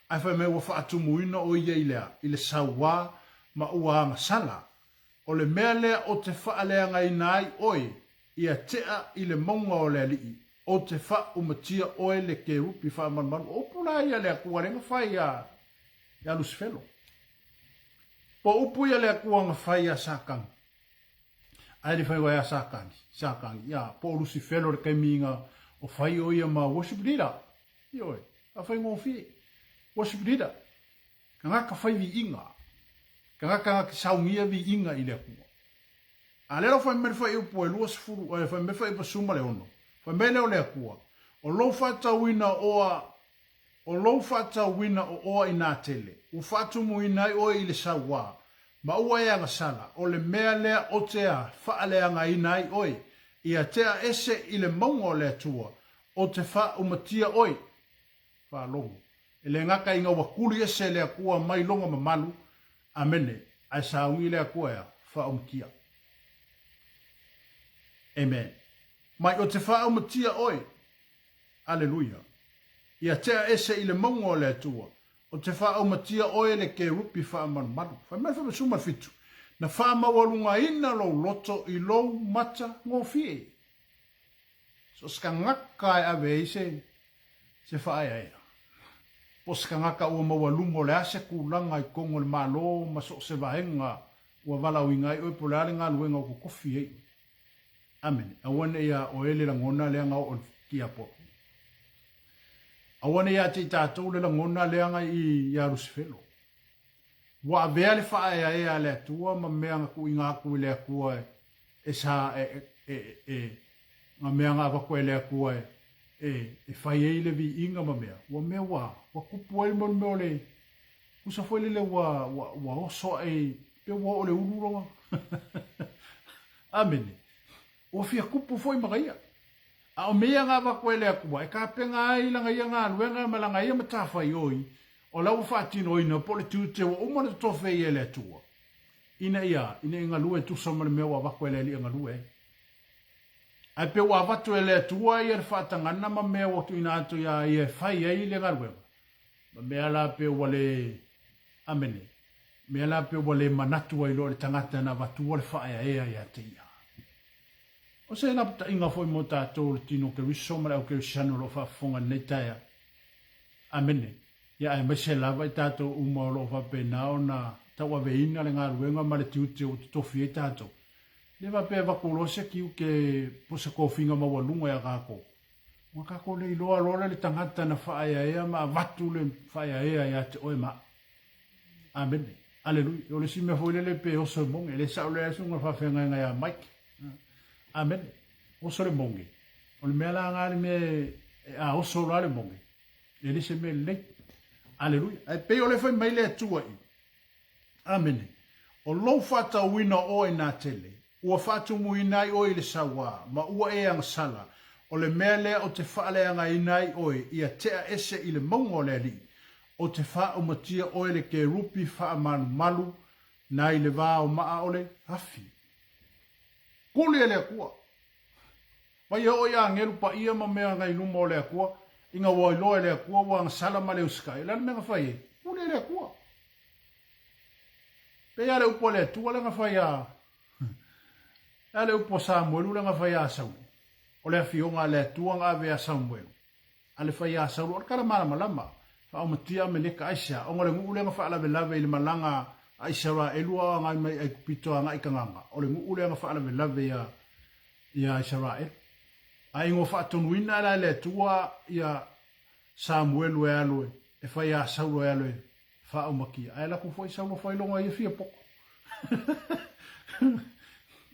ae fai mai ua faatumuina oe ia i le a? I le sauā ma ua agasala. O le mea lea ou te faaleagaina ai oe, ia tea i le mauga o le Alii, ou te faaumatia oe le kerupi faamalumalu. O upu la ia a le Atua lea na fai ia, ia Lusifelo. Po o upu ia a le Atua na fai ia Satani. Ae le fai ia Satani, Satani, ia, po o Lusifelo le taimi na o fai o ia ma worship leader. Ioe, a faigofie. Worship leader. Tagata fai viiga. Tagata na te saunia viiga i le Atua. A lea la fai mai le fuaiupu e 20, fai mai le fuaiupu 16, fai mai lea o le Atua, O lou faatauina oa, o lou faatauina o oa inā tele, ua faatumuina ai oe i le sauā, ma ua e agasala, o le mea lea o te a faaleagaina ai oe, ia tea ese i le mauga o le Atua, o te faaumatia oe. Faalogo. E le gata ina ua tuli ese le Atua mai lona mamalu, Amene, ae sauni le Atua ea, faaumatia. Amen. Mai o te faaumatia oe. Aleluia. Ia tea ese i le mauga o le Atua, o te faaumatia oe le kerupi faamalumalu. Fai mai le 17, Na faamaualugaina lou loto i lou mata gofie. So o se tagata e ave ai se se faaeaea. Po o se tagata ua maualuga o le a se tulaga i totonu o le Malo ma so o se vaega ua valaauina ai oe po o le a le galuega ua totofi ai oe. Amene. Aua ne i ia oe le lagona lea na oo i le tiapono. Aua ne i ia te i tatou le lagona lea na i ia Lusifelo. Ua avea le faaeaea a le Atua ma mea na tuuina atu i le Atua e sa e, e, e, nga mea na avatu e le Atua e, e, e fai ai le viiga ma mea, ua mea ua, ua tupu ai le mea o le, tusa foi lele ua, ua, ua oso ae, pe ua oo le ulu lona. Amene. Ua fia kupu foi ma ia. A o mea na avatu e le Atua, e tapena ai lana ia galuega ma lana ia matafaioi, o la ua faatinoina po o le tiute ua uma ona totofe ia e le Atua, ina ia, ina ia galue e tusa ma le mea ua avatu e le Alii e galue ai. Ae pe ua avatu e le Atua ia le faatagana ma mea ua tuuina atu iā ia e fai ai le galuega, ma mea la pe ua le, amene, mea la pe ua le manatu ai loa le tagata na avatua le faaeaea ia te ia. O se lapataiga foi mo tatou le tino Keriso ma le au Kerisiano o lo o faafofoga i lenei taeao. Amene. Ia aemaise lava i tatou uma o lo o faapena ona tauaveina le galuega ma le tiute ua totofi ai tatou. E le faapea e avatu loa se tiute po o se tofiga maualuga ia tatou, ona tatou le iloa loa lea le tagata na faaeaea ma avatu le faaeaea ia te oe ma au. Amene. Aleluia. O le isi mea foi lele pe oso le moge. E le sao lea susuga faafeagaiga ia Mike. Amene. Oso le moge. O le mea la nga le mea e a oso loa le moge. E le se mea lelei. Aleluia. Ae pei o le fai mai le Atua i. Amene. O lou faatauina o oe nā tele, ua faatumuina ai oe i le sauā, ma ua e agasala, o le mea lea ou te faaleagaina ai oe ia tea ese i le mauga o le Alii, ou te faaumatia oe le kerupi faamalumalu nai le va o maa o le afi. Kuli e le Atua! Mai e oo i agelu paia ma mea nai luma o le Atua, ina ua iloa e le Atua ua agasala ma le usikai, o le a le mea na fai ai? Kuli e le Atua! Pei a le upu a le Atua lea na fai a a le upu a Samuelu lea na fai a Saulo. O le afioga a le Atua na ave ia Samuelu. A le fai a Saulo, o le tala malamalama, faaumatia Ameleka aisea, ona o le nuu lea na faalavelave i le malaga a Isaraelu a o agai mai Aikupito agai i Kanana, o le nuu lea na faalavelave ia ia Isaraelu. A ina ua faatonuina la e le Atua ia Samuelu e alu e fai a Saulo e alu e faaumakia. Ae laku foi Saulo fai lona ia fia poto.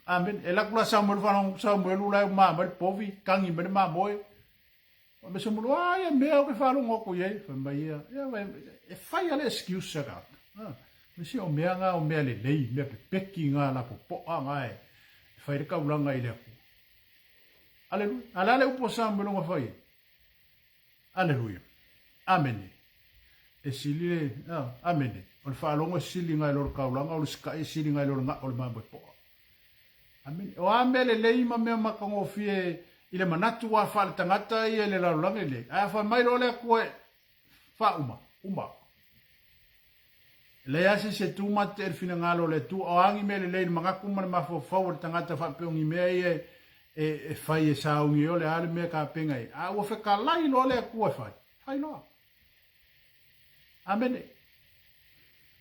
Amen. E laku la Samuelu whanau Samuelu la e ma mai povi, kangi mai le mamoe. Wa me Samuelu, ah, ia mea o ke whalongo aku iai. Fai mai ia, ia, vai, e fai ale excuse a ka. Ah, me si o mea ngā o mea le lei, mea pepeki ngā la popoa ngā e, e fai le kaulanga i le aku. Aleluia. A le upu a Samuelu nga fai. Aleluia. Amene. E sili le, ah, amene. O le faalogo e sili ngai lo le kaulanga, o le sikaʻi e sili ngai lo le gaʻo o le mamoe poa. Amene. O a mea lelei ma mea matagofie i le manatu ua faaletagata ia i le lalolagi lenei, ae a fai mai loa le Atua e faauma, uma. E leai lava se isi e tu ma te e le finagalo o le Atua, o a ni mea lelei i le manatu ma le mafaufau o le tagata faapea o ni mea ia e, e fai e sauni ai o le a le mea e tapena ai. A ua fetalai loa le Atua e fai, fai loa. Amene.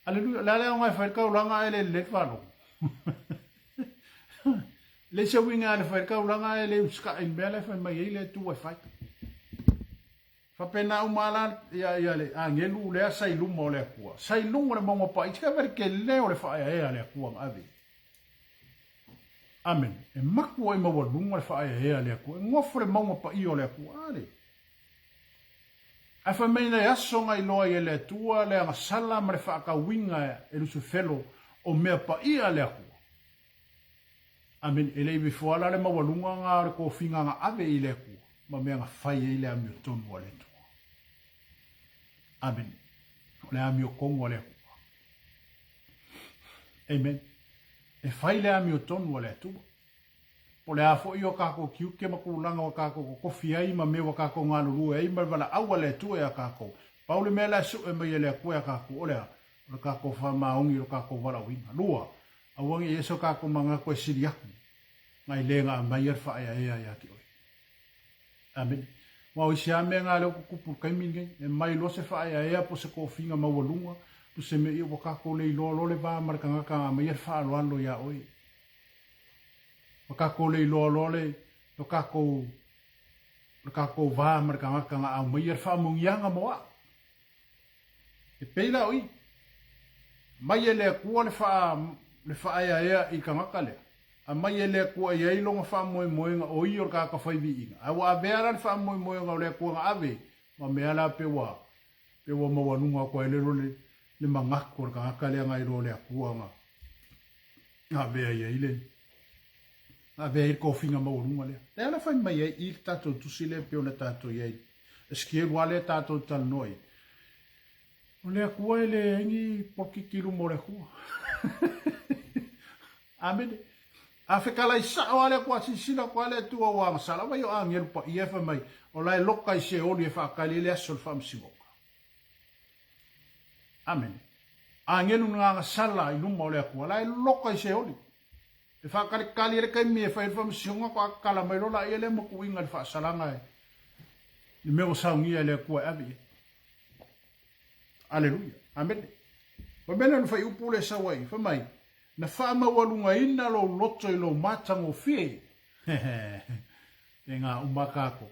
Aleluia. O le a le aoga e fai le taulaga ae le lelei le faalogo. Leai se uiga e le fai le taulaga ae le usikai i le mea la e fai mai ai le Atua e fai. Faapena uma la ia, ia le agelu lea sa i luma o le Atua. Sa i luga o le mauga paʻi, tika vele ke leo le faaeaea a le Atua na ave. Amen. E maku ai maualuga le faaeaea a le Atua. E nofo le mauga paia o le Atua. Ale. Ae fai mai nai aso na iloa ai e le Atua le agasala ma le faatauina e Lusefelo o mea paia a le Atua. Amene. E le i vifo ala le maualuga na o le tofiga na ave i le Atua ma mea na fai ai le amiotonu a le Atua. Amene. O le amiotonu a le Atua. Amen. E fai le amiotonu a le Atua. Po o le a foi o kākou tiute ma tulaga ua kākou totofi ai ma mea ua kākou galulue ai ma le valaau a le Atua iā kākou. Pau le mea la e sue mai e le Atua iā kākou, o le a? O le kākou faamaoni i lo kākou valaauina. Lua, aua ne i ese o kākou manatu e sili atu nai le na aumaia le faaeaea iā te oe. Amene. Aua o isi lava mea na lea ua tutupu i le taimi lenei, e mai loa se faaeaea po o se tofiga maualuga, po o se mea ia ua kākou le iloa loa le va ma le tagata na aumaia le faaaloalo iā oe. Ua tatou le iloa loa le lo tatou le tatou va ma le tagata na aumaia le faamanuiaga mo au. E pei la o i. Mai e le Atua le faa le faaeaea i le tagata lea. Aumai e le Atua e i ai lona faamoemoega o ia o le tagata fai viiga. Ae ua avea la le faamoemoega o le Atua na ave ma mea la pe ua pe ua maualuga atu ai le le manatu o le tagata lea na iloa le Atua na Na avea ai ai le na avea ai le tofiga maualuga lea. Lea la fai mai ai i le tatou tusi lea pei ona tatou i ai. Esekielu lava lea tatou talanoa ai. O le Atua e leai ni polokiki i luma o le Atua. Amene. A fetalai sao lava le Atua, silasila atu lava le Atua ua agasala mai o agelu paia e fai mai, o la e loka i Seoli e faatali ai le aso o le faamasinoga. Amene. Agelu na agasala i luma o le Atua, la e loka i Seoli. E faakalikali ai le taimi e fai ai le faamasinoga, faatoa kala mai loa laia lea matuuiga i le faasalaga e le mea ua saunia e le Atua e ave i ai. Aleluia. Amene. Fai mai lona fuaiupu lea e sau ai, fai mai, Na faamaualugaina lou loto i lou matagofie. E ngā uma kākou.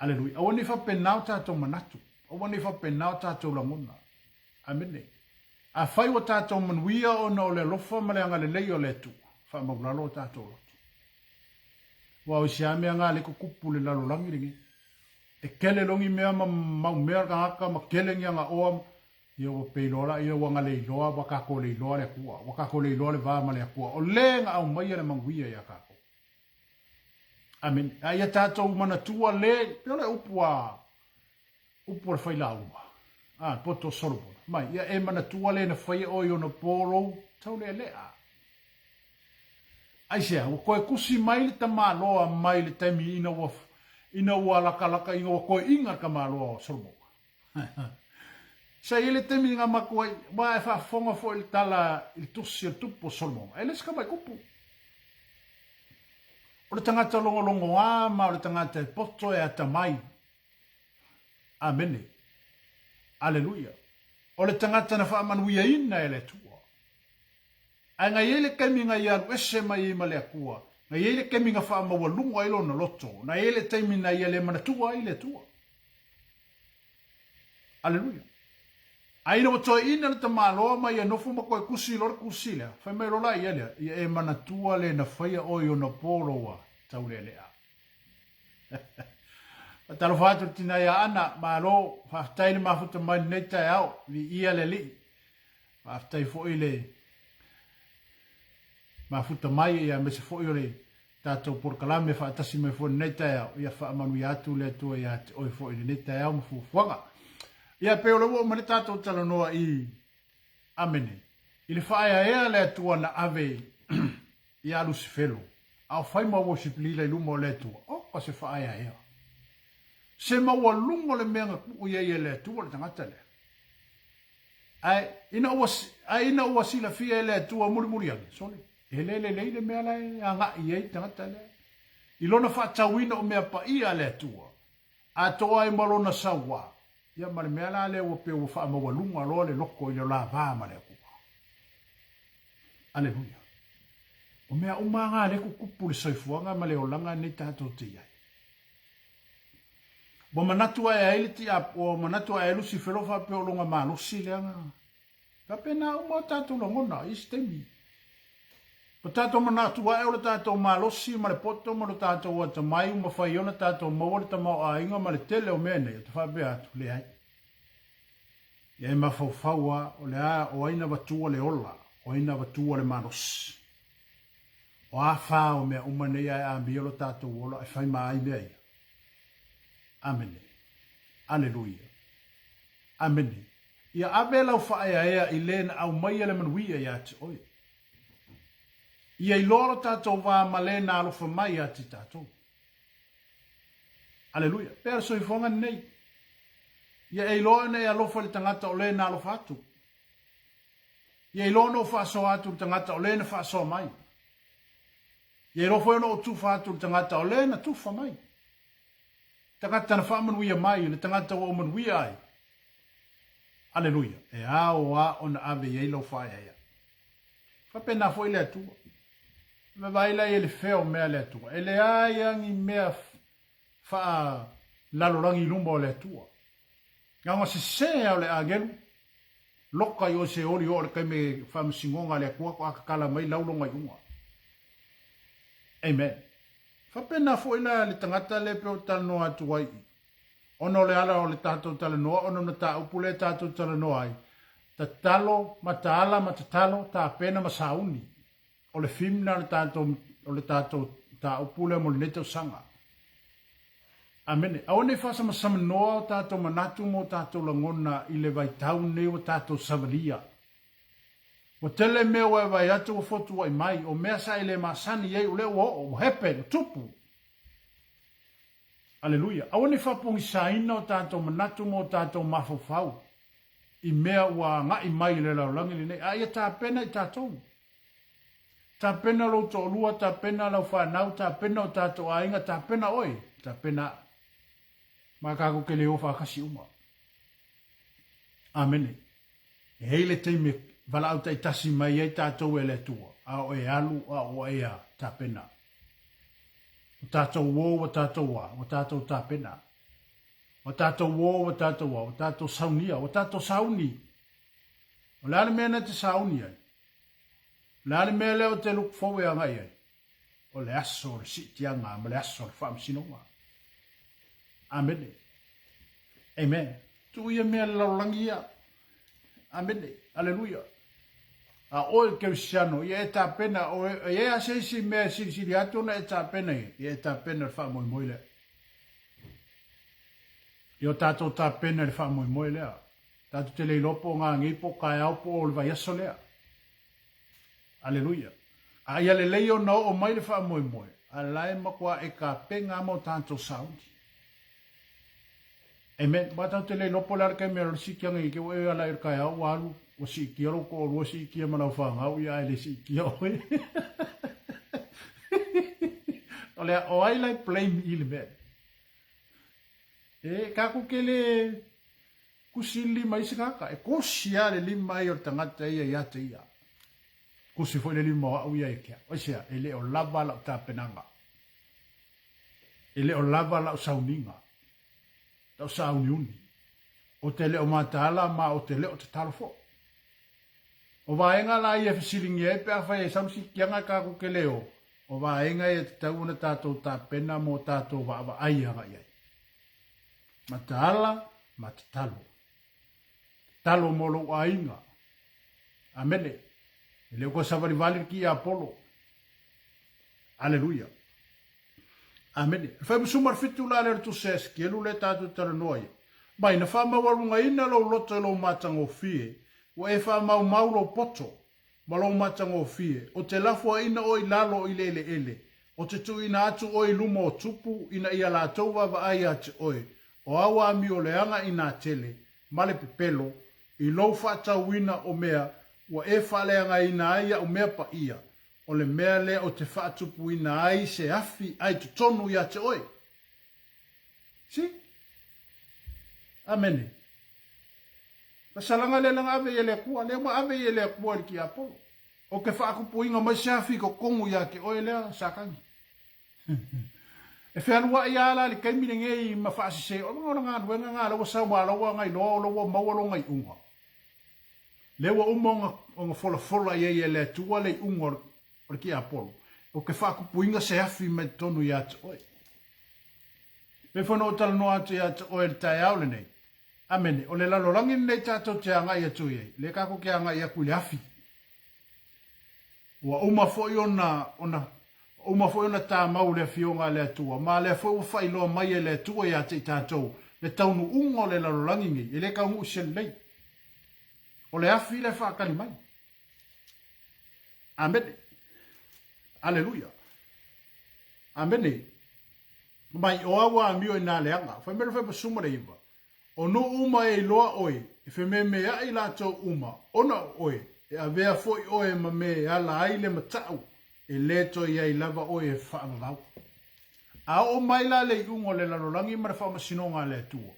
Aleluia. Aua ne i faapena o tatou manatu. Aua ne i faapena o tatou lagona. Amene. Afai ua tatou manuia ona o le alofa ma le agalelei o le Atua, faamaulalo o tatou loto. Aua o isi lava mea nga le tutupu i le lalolagi lenei. E kele logi mea ma mau mea le tagata ma kele ni agaoa ia ua pei loa la ia ua na le iloa ua tatou le iloa le Atua. Ua tatou le iloa le va ma le Atua. O le na aumaia le manuia ia tatou. Amene. A ia tatou manatua le, pei o le upu a upu a le failauga, a le poto o Solomona, mai, ia e manatua le na faia oe i ona po lou taulealea. Aisea, ua toe tusi mai le tamaloa mai le taimi ina ua ina ua lakalaka ina ua toeina le tamaloa o Solomona. Sa i ai le taimi na matua ai, aua e faafofoga foi i le tala i le tusi o le tupu o Solomona, e le se tamai tupu. O le tagata logologoa ma o le tagata e poto e atamai. Amene. Aleluia. O le tagata na faamanuiaina e le Atua. Ae na i ai le taimi na ia alu ese mai ai ma le Atua, na i ai le taimi na faamaualuga ai lona loto, na i ai le taimi na ia le manatua ai le Atua. Aleluia. A ina ua toeaina le tamaloa ma ia nofo ma toe tusi loa le tusi lea, fai mai loa la ia lea, ia e manatua le na faia oe i ona po lou a taulealea. Faatalofa atu le tina ia Ana, malo, faafetai le mafuta mai lenei taeao, viia le Alii. Faafetai foi le mafuta mai ia aemaise foi o le tatou polokalame faatasi mai foi lenei taeao. Ia faamanuia atu le Atua ia te oe foi i lenei taeao ma fuafuaga. Ia pei o le ua uma le tatou talanoa i Amene. I le faaeaea le Atua na ave ia Lusifelo, a o fai ma worship leader i luma o le Atua. Oka se faaeaea. Se maualuga o le mea na tuu i ai e le Atua le tagata lea. Ae ina ua, ae ina ua silafia e le Atua mulimuli ane, sole, e le lelei le mea la e agai i ai le tagata lea. I lona faatauina o mea paia a le Atua, atoa ai ma lona sauā, ia ma le mea la lea ua pei ua faamaualuga loa le loto i le lavā ma le Atua. Aleluia. O mea uma lava lea e tutupu i le soifuaga ma le olaga lenei tatou te i ai. Ua manatu ae ai le tia, ua manatu ae ai Lusifelo faapea o lona malosi lea na. Faapena uma o tatou lagona i isi taimi. Ua tatou manatu ae o le tatou malosi ma le poto ma lo tatou atamai ua mafai ona tatou maua le tamaoaiga ma le tele o mea nei, ou te faapea atu, leai. Ia e mafaufau lava, o le a, o ai na avatua le ola, o ai na avatua le malosi. O a fa o mea uma nei ae amia lo tatou ola e fai ma ai mea ia? Amene. Aleluia. Amene. Ia ave lau faaeaea i le na aumaia le manuia ia te oe. Ia iloa lo tatou va ma le na alofa mai ia te tatou. Aleluia. Pea le soifuaga lenei. Ia e iloa ona e alofa i le tagata o le na alofa atu. Ia iloa ona ou faasoa atu i le tagata o le na faasoa mai. Ia iloa foi ona ou tufa atu i le tagata o le na tufa mai. Tagata na faamanuia mai, le tagata ua ou manuia ai. Aleluia. E ao lava ona ave i ai lau faaeaea. Faapena foi le Atua. Vaavaai la i ai le fea o mea a le Atua. E leai lava ni mea faalalolagi i luma o le Atua. Na ona sese lava o le agelu, loka i o se oli oo le taimi e faamasinoga a le Atua faatoa tatala mai lau lona iuga. Amen. Faapena foi la le tagata lea pei ou talanoa atu ai i, ona o le ala o le tatou talanoa ona o le mataupu lea tatou talanoa ai, tatalo, mataala ma tatalo, tapena ma sauni. O le theme lena o le tatou, o le tatou mataupu lea mo lenei tausaga. Amene. Aua ne i faasamasamanoa o tatou manatu ma o tatou lagona i le vaitau lenei ua tatou savalia. Ua tele mea ua e vaai atu ua fotuai mai, o mea sa e le masani i ai o lea ua oo, ua happen, ua tupu. Aleluia. Aua ne i faapogisaina o tatou manatu ma o tatou mafaufau i mea ua agai mai i le lalolagi lenei, a ia tapena i tatou. Tapena lou toalua, tapena lau fanau, tapena o tatou aiga, tapena oe, tapena au. Ma tatou te le o faatasi uma. Amene. E i ai le taimi e valaau taitasi mai ai tatou e le Atua, a o e alu a ua e a tapena. Ua tatou o, ua tatou a, ua tatou tapena. Ua tatou o, ua tatou a, ua tatou saunia, ua tatou sauni. O le a le mea na te sauni ai? O le a le mea lea o te look forward agai ai? O le aso o le siitiaga ma le aso o le faamasinoga. Amene. Amen. Tuu ia mea le lalolagi ia. Amene. Aleluia. A oe le kerisiano, ia e tapena, o e i ai a se isi mea e silisili atu ona e tapena i ai, ia e tapena le faamoemoe lea. Ia o tatou tapena le faamoemoe lea. Tatou te le iloa po o gagei po o kaeao po o le vaiaso lea. Aleluia. A ia lelei ona oo mai le faamoemoe, a la e matua e tapena lava ma o tatou sauni. Amen. Aua tatou te le iloa po o le a le taimi e alu ai le siitiaga i te ua e ala i le taeao ua alu ua siitia lou toalua siitia ma lau fanau ia ae le siitia oe. O le o ai la e blame i le mea. E tatou te le Kusi le lima i isi tagata, e kusi lava le lima ia o le tagata ia ia te ia. Kusi foi le lima o au ia ia te au. Aisea? E le o lava lau tapenaga. E le o lava lau sauniga, lau sauniuni. Ou te le o mataala ma ou te le o tatalo foi. O vaega la ia e fesiligia ai pe afai e sau le siitiaga tatou te le o, o vaega ia e tatau ona tatou tapena mo tatou vaavaai agai ai. Mataala ma tatalo. Tatalo mo lou aiga. Amene. E le o toe savalivali le tiapolo. Aleluia. Amene. Le faimusuma le fitu la lea o le tusi a Esekielu lea tatou talanoa ai. Mai na faamaualugaina lou loto i lou matagofie, ua e faamaumau lou poto ma lou matagofie, o te lafoaina oe i lalo i le eleele, o te tuuina atu oe i luma o tupu ina ia latou vaavaai ia te oe, o au amioleaga inā tele, ma le pepelo, i lou faatauina o mea ua e faaleagaina ai au mea paia, o le mea lea ou te faatupuina ai se afi ai totonu ia te oe. See? Amene. Fasalaga lea langa ave i le Atua, lea ua ave i le Atua i le tiapolo. O ke faakupuiga mai se afi i totonu ia te oe lea, Satani. E fealuai lava la i le taimi lenei ma faasese, o lona galuega lena, lea ua sau lava, lea ua gailoa, o lea ua maua lona iuga. Lea ua uma ona, ona folafola i ai e le Atua le iuga o le, o le tiapolo. O ke faakupuiga se afi mai totonu ia te oe. Pei foi ona ou talanoa atu ia te oe i le taeao lenei, Amene. O le lalolagi lenei tatou te agai atu i ai, lea tatou te agai atu i le afi. Ua uma foi ona, ona, uma foi ona tamau le Afioga a le Atua, ma lea foi ua faailoa mai e le Atua ia te i tatou le taunuuga o le lalolagi nei, e le taunuu i se lelei. O le afi lea e faatali mai. Amene. Aleluia. Amene. Mai o au amio i nā leaga. Fai mai le fai ma le iva. O nuu uma e iloa oe, e fememeaʻi latou uma, ona o oe, e avea foi oe ma mea e ala ai le mataʻu, e lē toe i ai lava oe e faavavau. A oo mai la le iuga o le lalolagi ma le faamasinoga a le Atua,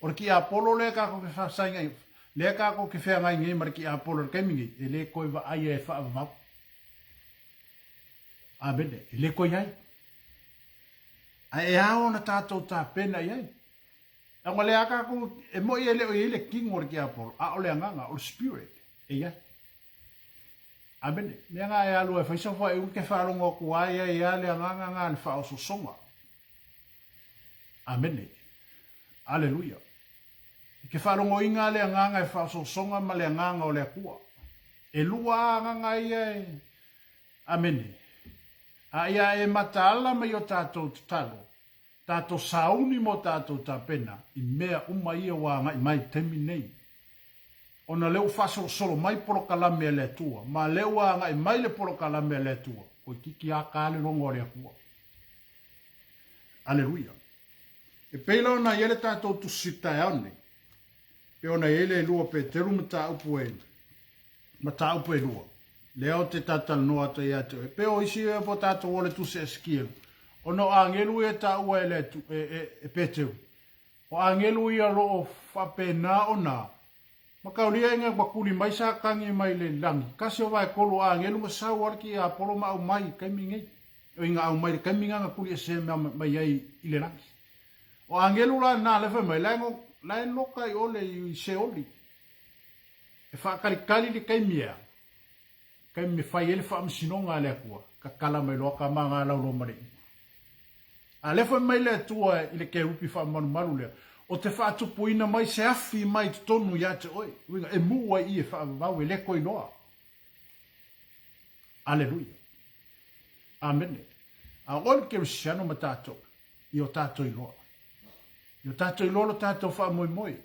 o le tiapolo lea tatou te faasaiga, lea tatou te feagai nei ma le tiapolo i le taimi nei, e lē toe vaaia e faavavau. Amene. E lē toe i ai. Ae e ao ona tatou tapena i ai. Leaga o lea a tatou, e moi e le o i ai le kino o le tiapolo, a o le agaga, o le spirit e i ai. Amene. Mea na e alu e fai sau faaiuga ke faalogo atu ai ai a le agaga na le faaososoga. Amene. Aleluia. I ke faalogoina le agaga e faaososoga ma le agaga o le Atua. E lua a agaga ia e Amene. A ia e mataala mai o tatou tatalo, tatou sauni mo tatou tapena i mea uma ia ua agai mai i le taimi lenei. Ona lea ua faasolosolo mai polokalame a le Atua, ma lea ua agai mai le polokalame a le Atua, toeitiiti a ta le logo a le Atua. Aleluia. E pei la ona i ai le tatou tusi taeao nei, pe ona i ai le lua Peteru mataupu e mataupu e lua, lea o te talatalanoa atu ai ia te oe. Pe o isi ea po tatou o le tusi a Esekielu, ona o agelu ia e taua e, le, e, e, e Peteru. O agelu ia o lo o faapena ona. Mataulia ina ua tuli mai Satani mai le lagi, kasi o vaetolu o agelu na sau a le tiapolo ma aumai i taimi nei. O ina aumai le taimi na na tuli ese mai ai i le lagi. O agelu la na le fai mai, la e, la e loka i ole i Seoli. E faatalitali le taimi ea, taimi e fai ai le faamasinoga a le Atua, tatala mai loa tama na lau loa ma le iuga. A lea fai mai le Atua i le kerupi faamalumalu lea, O te faatupuina mai se afi mai totonu ia te oe, uiga e mū ai i e faavavau, e le toe iloa. Aleluia. Amene. A o le Kerisiano ma tatou, i o tatou iloa. I o tatou iloa lo tatou faamoemoe.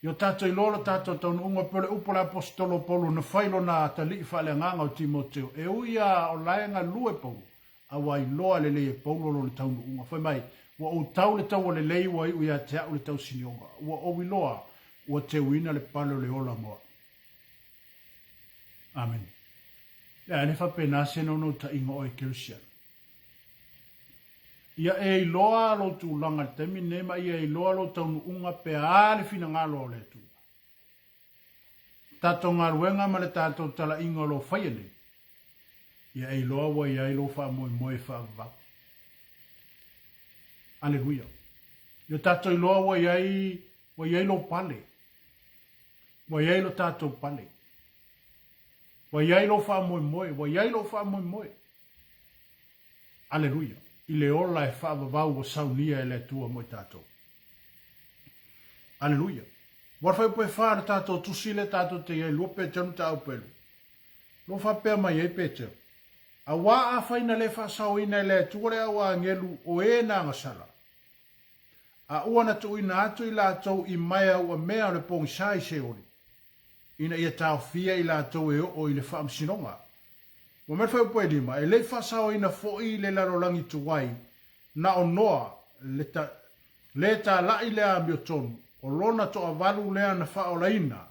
I o tatou iloa lo tatou taunuuga, pei o le upu a le Aposetolo o Paulo na fai lona atalii faaleagaga o Timoteo, e ui a o la e galue Paulo, a ua iloa lelei e Paulo lona taunuuga. Fai mai, Ua ou tau le taua lelei ua iu ia te au le tausinioga. Ua ou iloa, ua teuina le pale o le ola mo au. Amene. Lea, e le faapena se naunautaiga o Ekerissiano. Ia e iloa lou tulaga i le taimi lenei ma ia iloa lou taunuuga pe a le finagalo o le Atua. Tatou galuega ma le tatou talaiga o lo o faia nei, ia e iloa ua i ai lou faamoemoe e faavavau. Aleluia. Ia tatou iloa ua i ai, ua i ai lou pale. Ua i ai lo tatou pale. Ua i ai lou faamoemoe, ua i ai lou faamoemoe. Aleluia! I le ola e faavavau ua saunia e le Atua mo i tatou. Aleluia! Ua faaiupu e fa le tatou tusi lea tatou te i ai, lua Petero mataupu e lua. Lo faapea mai ai Petero, Auā afai na le faasaoina e le Atua le au agelu o e na agasala, a ua na tuuina atu i latou i maea ua mea o le pogisa i Seoli, ina ia taofia i latou e oo i le faamasinoga. Ua mai le fuaiupu e lima, e le i faasaoina foi le lalolagi tuai, na o Noa, le, ta, le talai le amiotonu, o lona toavalu lea na faaolaina,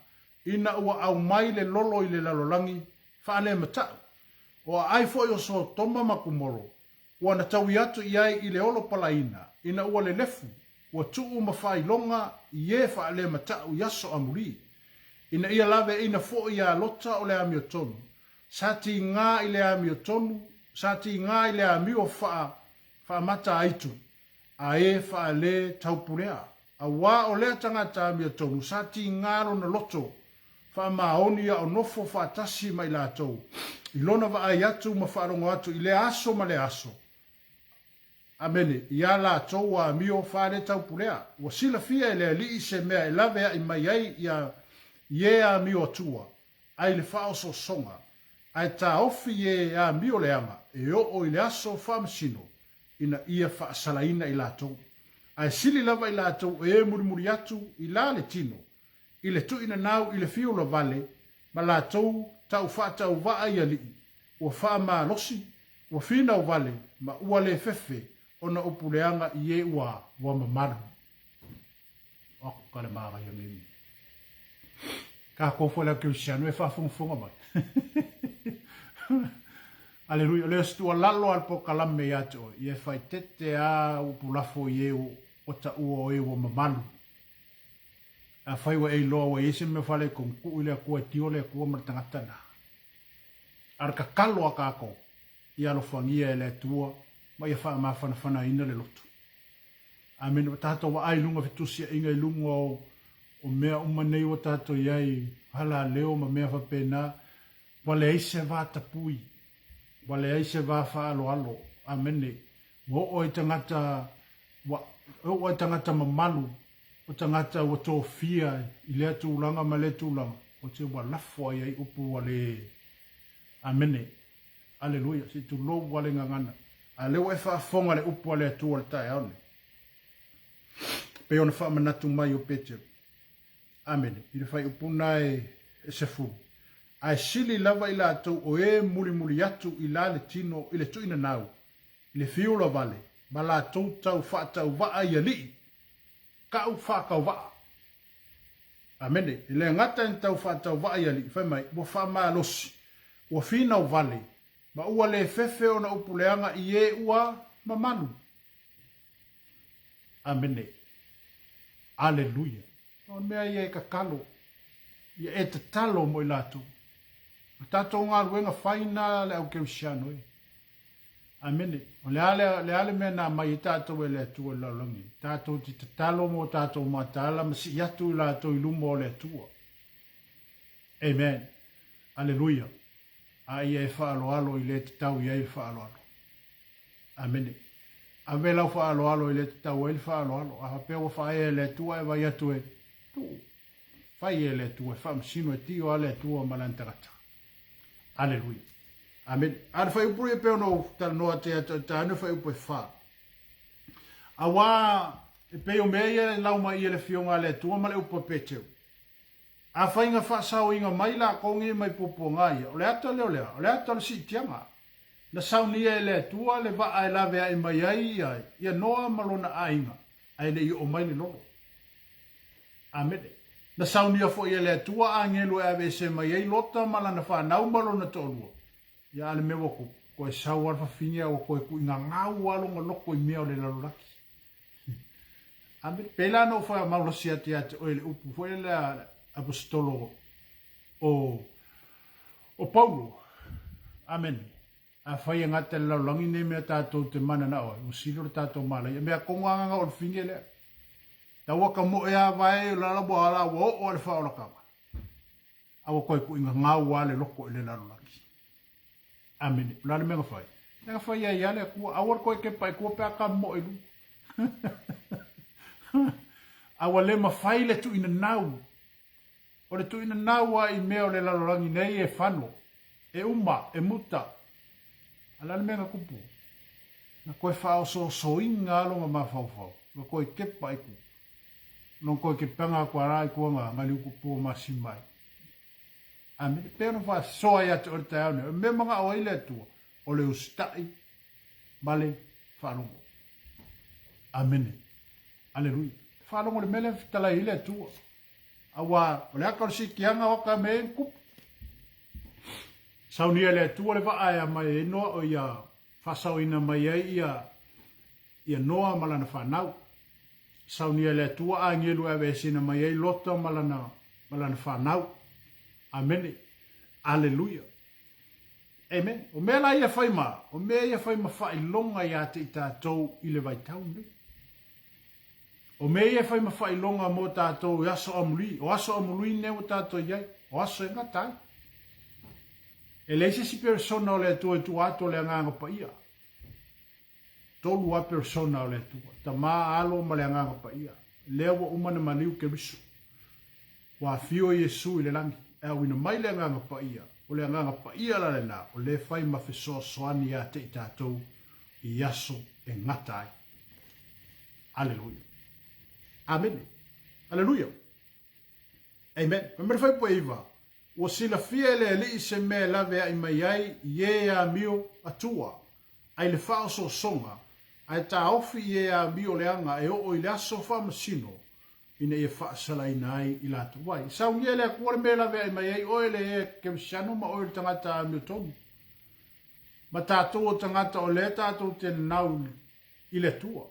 ina ua aumai le lolo i le lalolagi faalematau. O aai foi o Sotoma ma Kumoro, ua na taui atu i ai i le olo palaina, ina ua lelefu, ua tuu ma faailoga i e faalematau i aso amuli, ina ia laveaina foi iā Lota o le amiotonu, sa tiga i le amiotonu, sa tiga i le amio faa, faamataaitu, a e faale taupulea. Auā o lea tagata amiotonu sa tiga lona loto faamaoni a o nofo faatasi ma i latou, i lona vaai atu ma faalogo atu i lea aso ma lea aso. Amene. Iā latou ua amio faaletaupulea, ua silafia e le Alii se mea e laveai mai ai ia i e amio atua, ai le faaosoosoga, ae taofi i e amio leaga e oo i le aso faamasino ina ia faasalaina i latou. Ae sili lava i latou e mulimuli atu i la le tino, i le tuuinanau i le fiula vale ma latou tau faatauvaa i alii, ua faamalosi, ua finau vale ma ua le fefe ona upu leaga i e ua ua mamalu. Oka le manaia nei mea. Tatou foi le au kerisiano e faafogafoga mai. Aleluia. O le se tuualalo a le polokalame ia te oe, ia e faaeteete a upu lafo i e ua taua o e ua mamalu. Afai ua e iloa ua i ai se mea faaletonu, tuu i le Atua e tio le Atua ma le tagata lena. A o le tatalo a tatou, ia alofagia e le Atua ma ia faamafanafanaina le loto. Amene. Ua tatou vaai i luga o fetusiaiga i luga o, o mea uma nei ua tatou i ai, halaleo ma mea faapena, ua leai se va tapui, ua leai se va faaaloalo. Amene. Ua oo ai tagata, ua oo ai tagata mamalu, o tagata ua tofia i lea tulaga ma lea tulaga, o te ua lafo ai ai upu ua le. Amene. Aleluia. Se i tulou lava le gagana. A o lea ua e faafofoga le upu a le Atua i le taeao nei. Pei ona faamanatu mai o Petero. Amene. I le faaiupu na e, e sefulu. Ae sili lava i latou o e mulimuli atu i la le tino i le tuuinanau, i le fiula vale, ma latou tau faatauvaa i alii, tau faatauvaa. Amene. E le gata ina tau faatauvaa i alii, fai mai, ua faamalosi, ua finau vale, ma ua le fefe ona upu leaga i e ua mamalu. Amene. Aleluia. O mea ia e tatalo. Ia e tatalo mo i latou. O tatou galuega fai na le au kerisiano e. Amene. O le a le, le a le mea na aumai ai tatou e le Atua i le lalolagi? Tatou te tatalo mo tatou mataala ma sii atu i latou i luma o le Atua. Amen. Aleluia. A ia e faaaloalo i le tatau i ai le faaaloalo. Amene. Ave lau faaaloalo i le tatau ai le faaaloalo. A faapea ua faaea e le Atua e vai atu e tuu. Fai e le Atua e faamasino e tio a le Atua ma lana tagata. Aleluia. Amene. A le faaiupu ia pei ona ou talanoa atu ia te oe taeao nei, faaiupu e fa. Auā e pei o mea ia e lau mai ia le Afioga a le Atua ma le upu a Peteu. Afai na faasaoina mai lakou nei mai puapuaga ia, o le ata lea o le a? O le ata o le siitiaga. Na saunia e le Atua le vaa e laveai mai ai ia, ia Noa ma lona aiga, ae le i oo mai le lolo. Amene. Na saunia foi e le Atua agelu e aveese mai ai Lota ma lana fanau ma lona toalua. Ia a le mea ua tupu, toe sau lava le fafine a ua toe tuuigagau lava lona loto i mea o le lalolagi. Amene. Pei la ona ou faamaulosi atu ia te oe i le upu foi lea a le Aposetolo o o Paulo. Amene. Afai e gata i le lalolagi nei mea tatou te mananao ai, ua sili o le tatou malaia. Mea tonu lava na o le fine lea. Taua ka moe a vae o lala ua ala ua oo a le faaolataga. A ua toe tuuigagau lava le loto i le lalolagi. Amene. O le a le mea na fai? Mea na fai ai lava le Atua. Aua le toe kepa i tua pe a ka moe i luga. A ua le mafai le tuuinanau. O le tuuinanau lava i mea o le lalolagi nei e fano, e uma, e muta. A o le a le mea na tupu? Na toe faaosoosoina lava lona mafaufau, na toe kepa i tua. Lona toe kepaga atu lava i tua na liutupu masima ai. Amene. Pei ona faasoa ia te oe le taeao nei, o le mea manao ai le Atua, o le usitai ma le faalogo. Amene. Aleluia. Faalogo i le mea lea e fetalai ai le Atua. Aua o le aka o le siitiaga o aka me e kupu. Saunia e le Atua le vaa e aumai ai Noa o ia faasaoina mai ai ia ia Noa ma lana fanau. Saunia e le Atua agelu e aveeseina mai ai Lota ma lana ma lana fanau. Amene. Aleluia. Amen. O mea la ia fai ma, o mea ia fai ma faailoga ia te i tatou i le vaitau nei. O mea ia e fai ma faailoga mo tatou i aso amuli, o aso amului nei ua tatou i ai, o aso e gata ai. E leai se isi persona o le Atua i tua atu o le Agaga Paia. Tolu lava persona o le Atua, Tama, Alo ma le Agaga Paia. Lea ua uma na maliu Keriso. Ua afio Iesu i le lagi, e auina mai le Agaga Paia. O le Agaga Paia la lena, o lea e fai ma fesoasoani ia te i tatou i aso e gata ai. Aleluia. Amene. Aleluia. Amen. Fai mai le fuaiupu e iva, Ua silafia e le Alii se mea e laveai mai ai i e amio atua, ai le faaosoosoga, ae taofi i e amio leaga e oo i le aso faamasino, ina ia faasalaina ai i latou. Wai, saunia e le Atua le mea e laveai mai ai oe le e kerisiano ma oe le tagata amiotonu. Ma tatou o tagata o lea tatou te nanau i le Atua.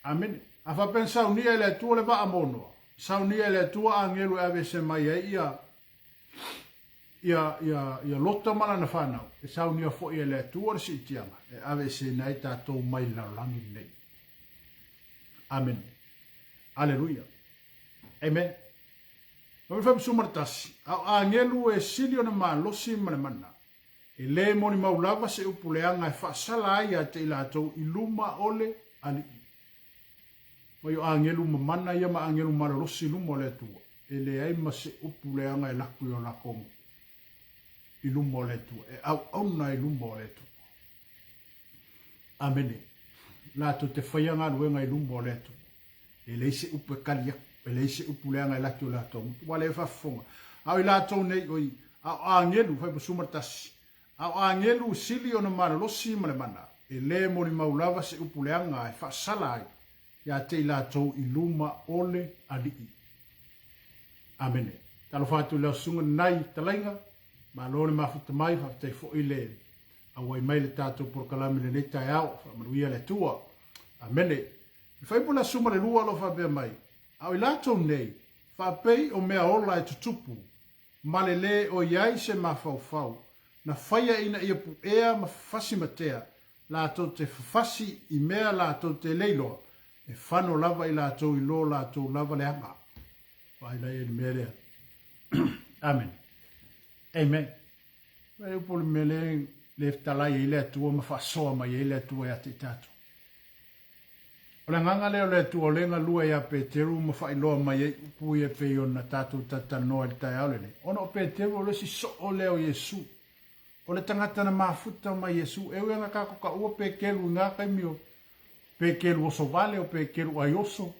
Amene. A faapea na saunia e le Atua le vaa mo Noa, saunia e le Atua agelu e aveese mai ai ia ia ia ia Lota ma lana fanau, e saunia foi e le Atua le siitiaga e aveeseina ai tatou mai le lalolagi lenei. Amene. Aleluia. Amen. Ma me 11, a o agelu e sili ona malosi ma le mana, E le molimau lava se upu leaga e faasala ai ia te i latou i luma o le Alii. Mai o agelu mamana ia ma agelu malolosi i luma o le Atua, e leai ma se upu leaga e laku i o lakou i luma o le Atua, e auauna i luma o le Atua. Amene. Latou te faia galuega i luma o le Atua. E leai se upu e kali aku, e leai se upu leaga e laki o latou gutu. Ua le faafofoga. A o i latou nei, oi, a o agelu, 51, a o agelu sili ona malolosi ma le mana, e le molimau lava se upu leaga e faasala ai ia te i latou i luma o le Alii. Amene. Talofa atu i lau susuga lenai fetalaiga, malo le mafuta mai, faafetai foi le auai mai le tatou polokalame i lenei taeao, faamanuia le Atua. Amene. E fai po le aso ma le lua o lo o faapea mai, a o i latou nei, Faapei o mea ola e tutupu, ma le lē o i ai se mafaufau, na faia ina ia puʻea ma fafasi matea, latou te fafasi i mea latou te le iloa, e fano lava i latou i lo latou lava leaga. Vaai la i ai le mea lea. Amene. Amen. Vaai upu o le mea lea le fetalai ai le Atua ma faasoa mai ai le Atua ia te i tatou. O le agaga lea o le Atua o lea e galue ia Peteru ma faailoa mai ai upu ia pei ona tatou talatalanoa i le taeao lenei. Ona o Peteru o le isi soo lea o Iesu. O le tagata na mafuta mai Iesu. E ui ana tatou taua Peteru i na taimi o Peteru oso vale o Peteru ai oso.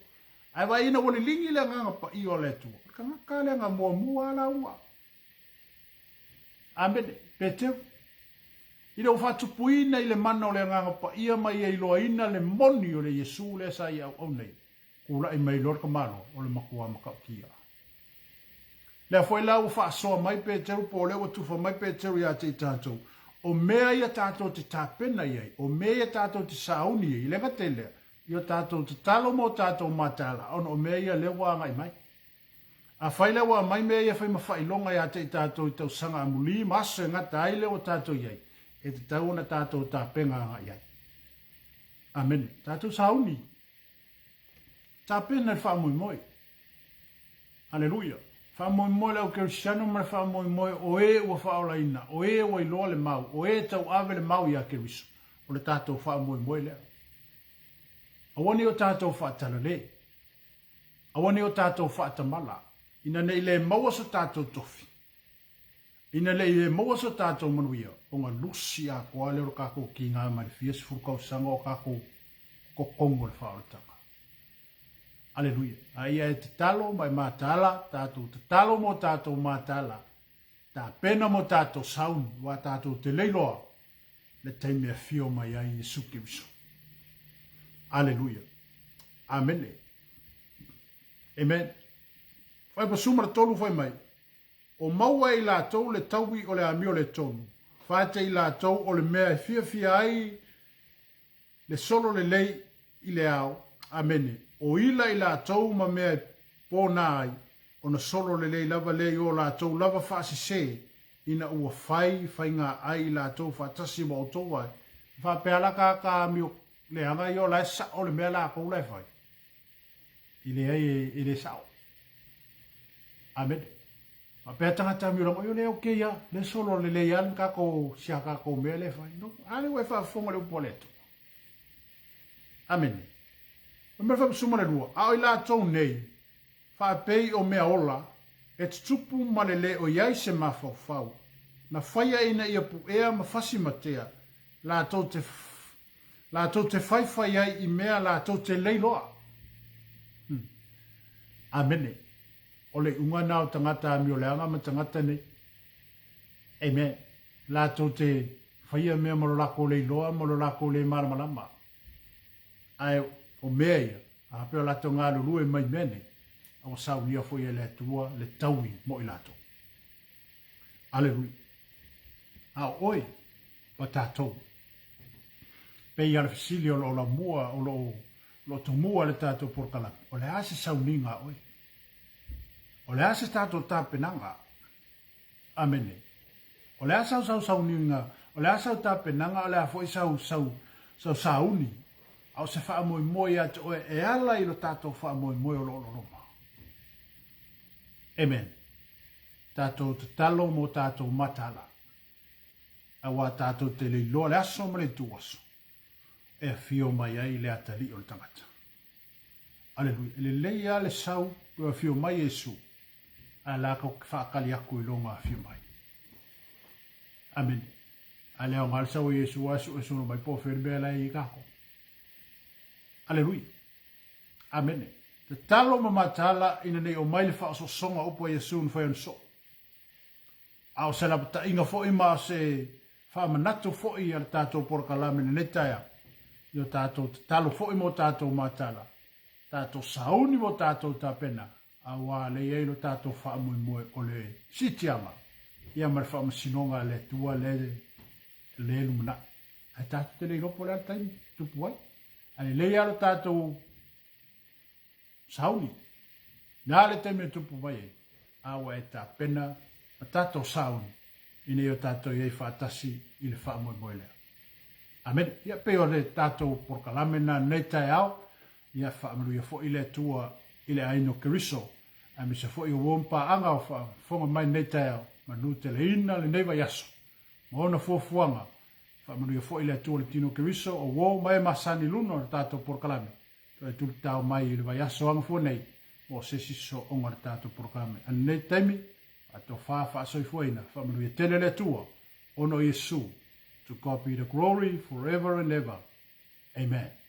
Ae vaai ina ua liligi le agaga paia o le Atua. O le tagata lea na muamua a lauga. Amene. Peteru. Ina ua faatupuina i le mana o le Agaga Paia ma ia iloaina le moni o le Iesu lea sa ia auauna ai, tulai mai loa le tamaloa, o le matua matautia. Lea foi la ua faasoa mai Peteru po o lea ua tufa mai Peteru ia te i tatou, o mea ia tatou te tapena i ai, o mea ia tatou te sauni i ai, e le gata i lea, i o tatou tatalo ma o tatou mataala, ona o mea ia lea ua agai mai. Afai la ua aumai mea ia fai ma faailoga ia te i tatou i tausaga amuli ma aso e gata ai lea ua tatou i ai, e tatau ona tatou tapena agai ai. Amene. Tatou sauni. Tapena le faamoemoe. Aleluia. Faamoemoe le au Kerisiano ma le faamoemoe o e ua faaolaina, o e ua iloa le mau, o e tauave le mau ia Keriso. O le tatou faamoemoe lea. Aua ne i o tatou faatalale. Aua ne i o tatou faatamala, ina ne i le maua so tatou tofi, ina ne i le maua so tatou manuia, ona lusi atoa lea o le tatou tiga mai le fia sefulu tausaga o tatou totonu o le faaolataga. Aleluia. A ia e tatalo ma e mataala, tatou tatalo mo tatou mataala, tapena mo tatou sauni, ua tatou te leiloa le taimi e afio mai ai Iesu Keriso. Aleluia. Amene. Amen. Fai pa suma le tolu fai mai. O maua e i latou le taui o le amio le tonu. Fate i latou o le mea e fiafia ai le solo lelei i le ao, amene, o ila i latou ma mea e pona ai, ona solo lelei lava lea i o latou lava faasese, ina ua fai faiga ai i latou faatasi ma outou ai, faapea la tagata amio leaga ia o la e sao le mea latou la e fai. E leai e le sao. Amene. Faapea tagata amio leaga, o lea okay a, lea solo lelei a le tatou si a tatou mea lea e fai. No, a lea ua e faafofoga le upu a le Atua. Amene. O mea faapasuma le lua, a o i latou nei, faapei o mea ola, e tutupu ma le le o i ai se mafaufau, na faia ina ia puea ma fasi matea, latou te latou te faifai ai i mea latou te leiloa. Hmm. Amene. O le iuga na o tagata amioleaga ma tagata nei. Amen. Latou te faia mea ma lo lakou leiloa ma lo lakou le malamalama. Ae o mea ia, a pea o latou galulue mai mea nei, a ua saunia foi e le Atua le taui mo i latou. Aleluia. A o oe, ma tatou. Pei a le fesili o lo o lamua, o lo o, lo o tomua le tatou polokalame, o le a se sauniga a oe? O le a se tatou tapenaga? Amene. O le a sau sau sauniga, o le a sau tapenaga, o le a foi sau, sau, sau sauni, a o se faamoemoe ia te oe e ala i lo tatou faamoemoe o lo o loloma. Amen. Tatou tatalo mo tatou mataala. Aua tatou te le iloa le aso ma le ituaso e afio mai ai le atalii o le tagata. Aleluia. E lelei lava le sau pe afio mai Iesu, ae la ka faakali aku i lona afio mai. Amene. A le aoga le sau o Iesu a sue solo mai po o fea le mea la e i ai tatou. Aleluia. Amene. Tatalo ma mataala ina nei omai le faaosoosoga o upu a Iesu na fai ona soo. A o se lapataiga foi ma o se faamanatu foi a le tatou polokalame i lenei taeao, i o tatou tatalo foi mo tatou matala, tatou sauni mo tatou tapena, aua le i ai lo tatou faamoemoe o le siitiaga ia ma le faamasinoga a le Atua le le lumanai. Ae tatou te le iloa po o le a le taimi tupu ai. Ae lelei lava lo tatou sauni. Na le taimi e tupu mai ai, a ua e tapena ma tatou sauni ina ia o tatou i ai faatasi i le faamoemoe lea. Amene. Ia pei o le tatou polokalame lena nei taeao, ia faamanuia foi le Atua i le aiga o Keriso, aemaise foi o uo ma paaga o faafofoga mai nei taeao, manuteleina lenei vaiaso ma ona fuafuaga. Faamanuia foi le Atua i le tino o Keriso, o uo ma e masani i luna o le tatou polokalame, toe tulitao mai i le vaiaso agafua nei mo se isi sooga o le tatou polokalame. A lenei taimi, faatofa faasoifuaina, faamanuia tele le Atua, ona o Iesu. To God be the glory forever and ever. Amen.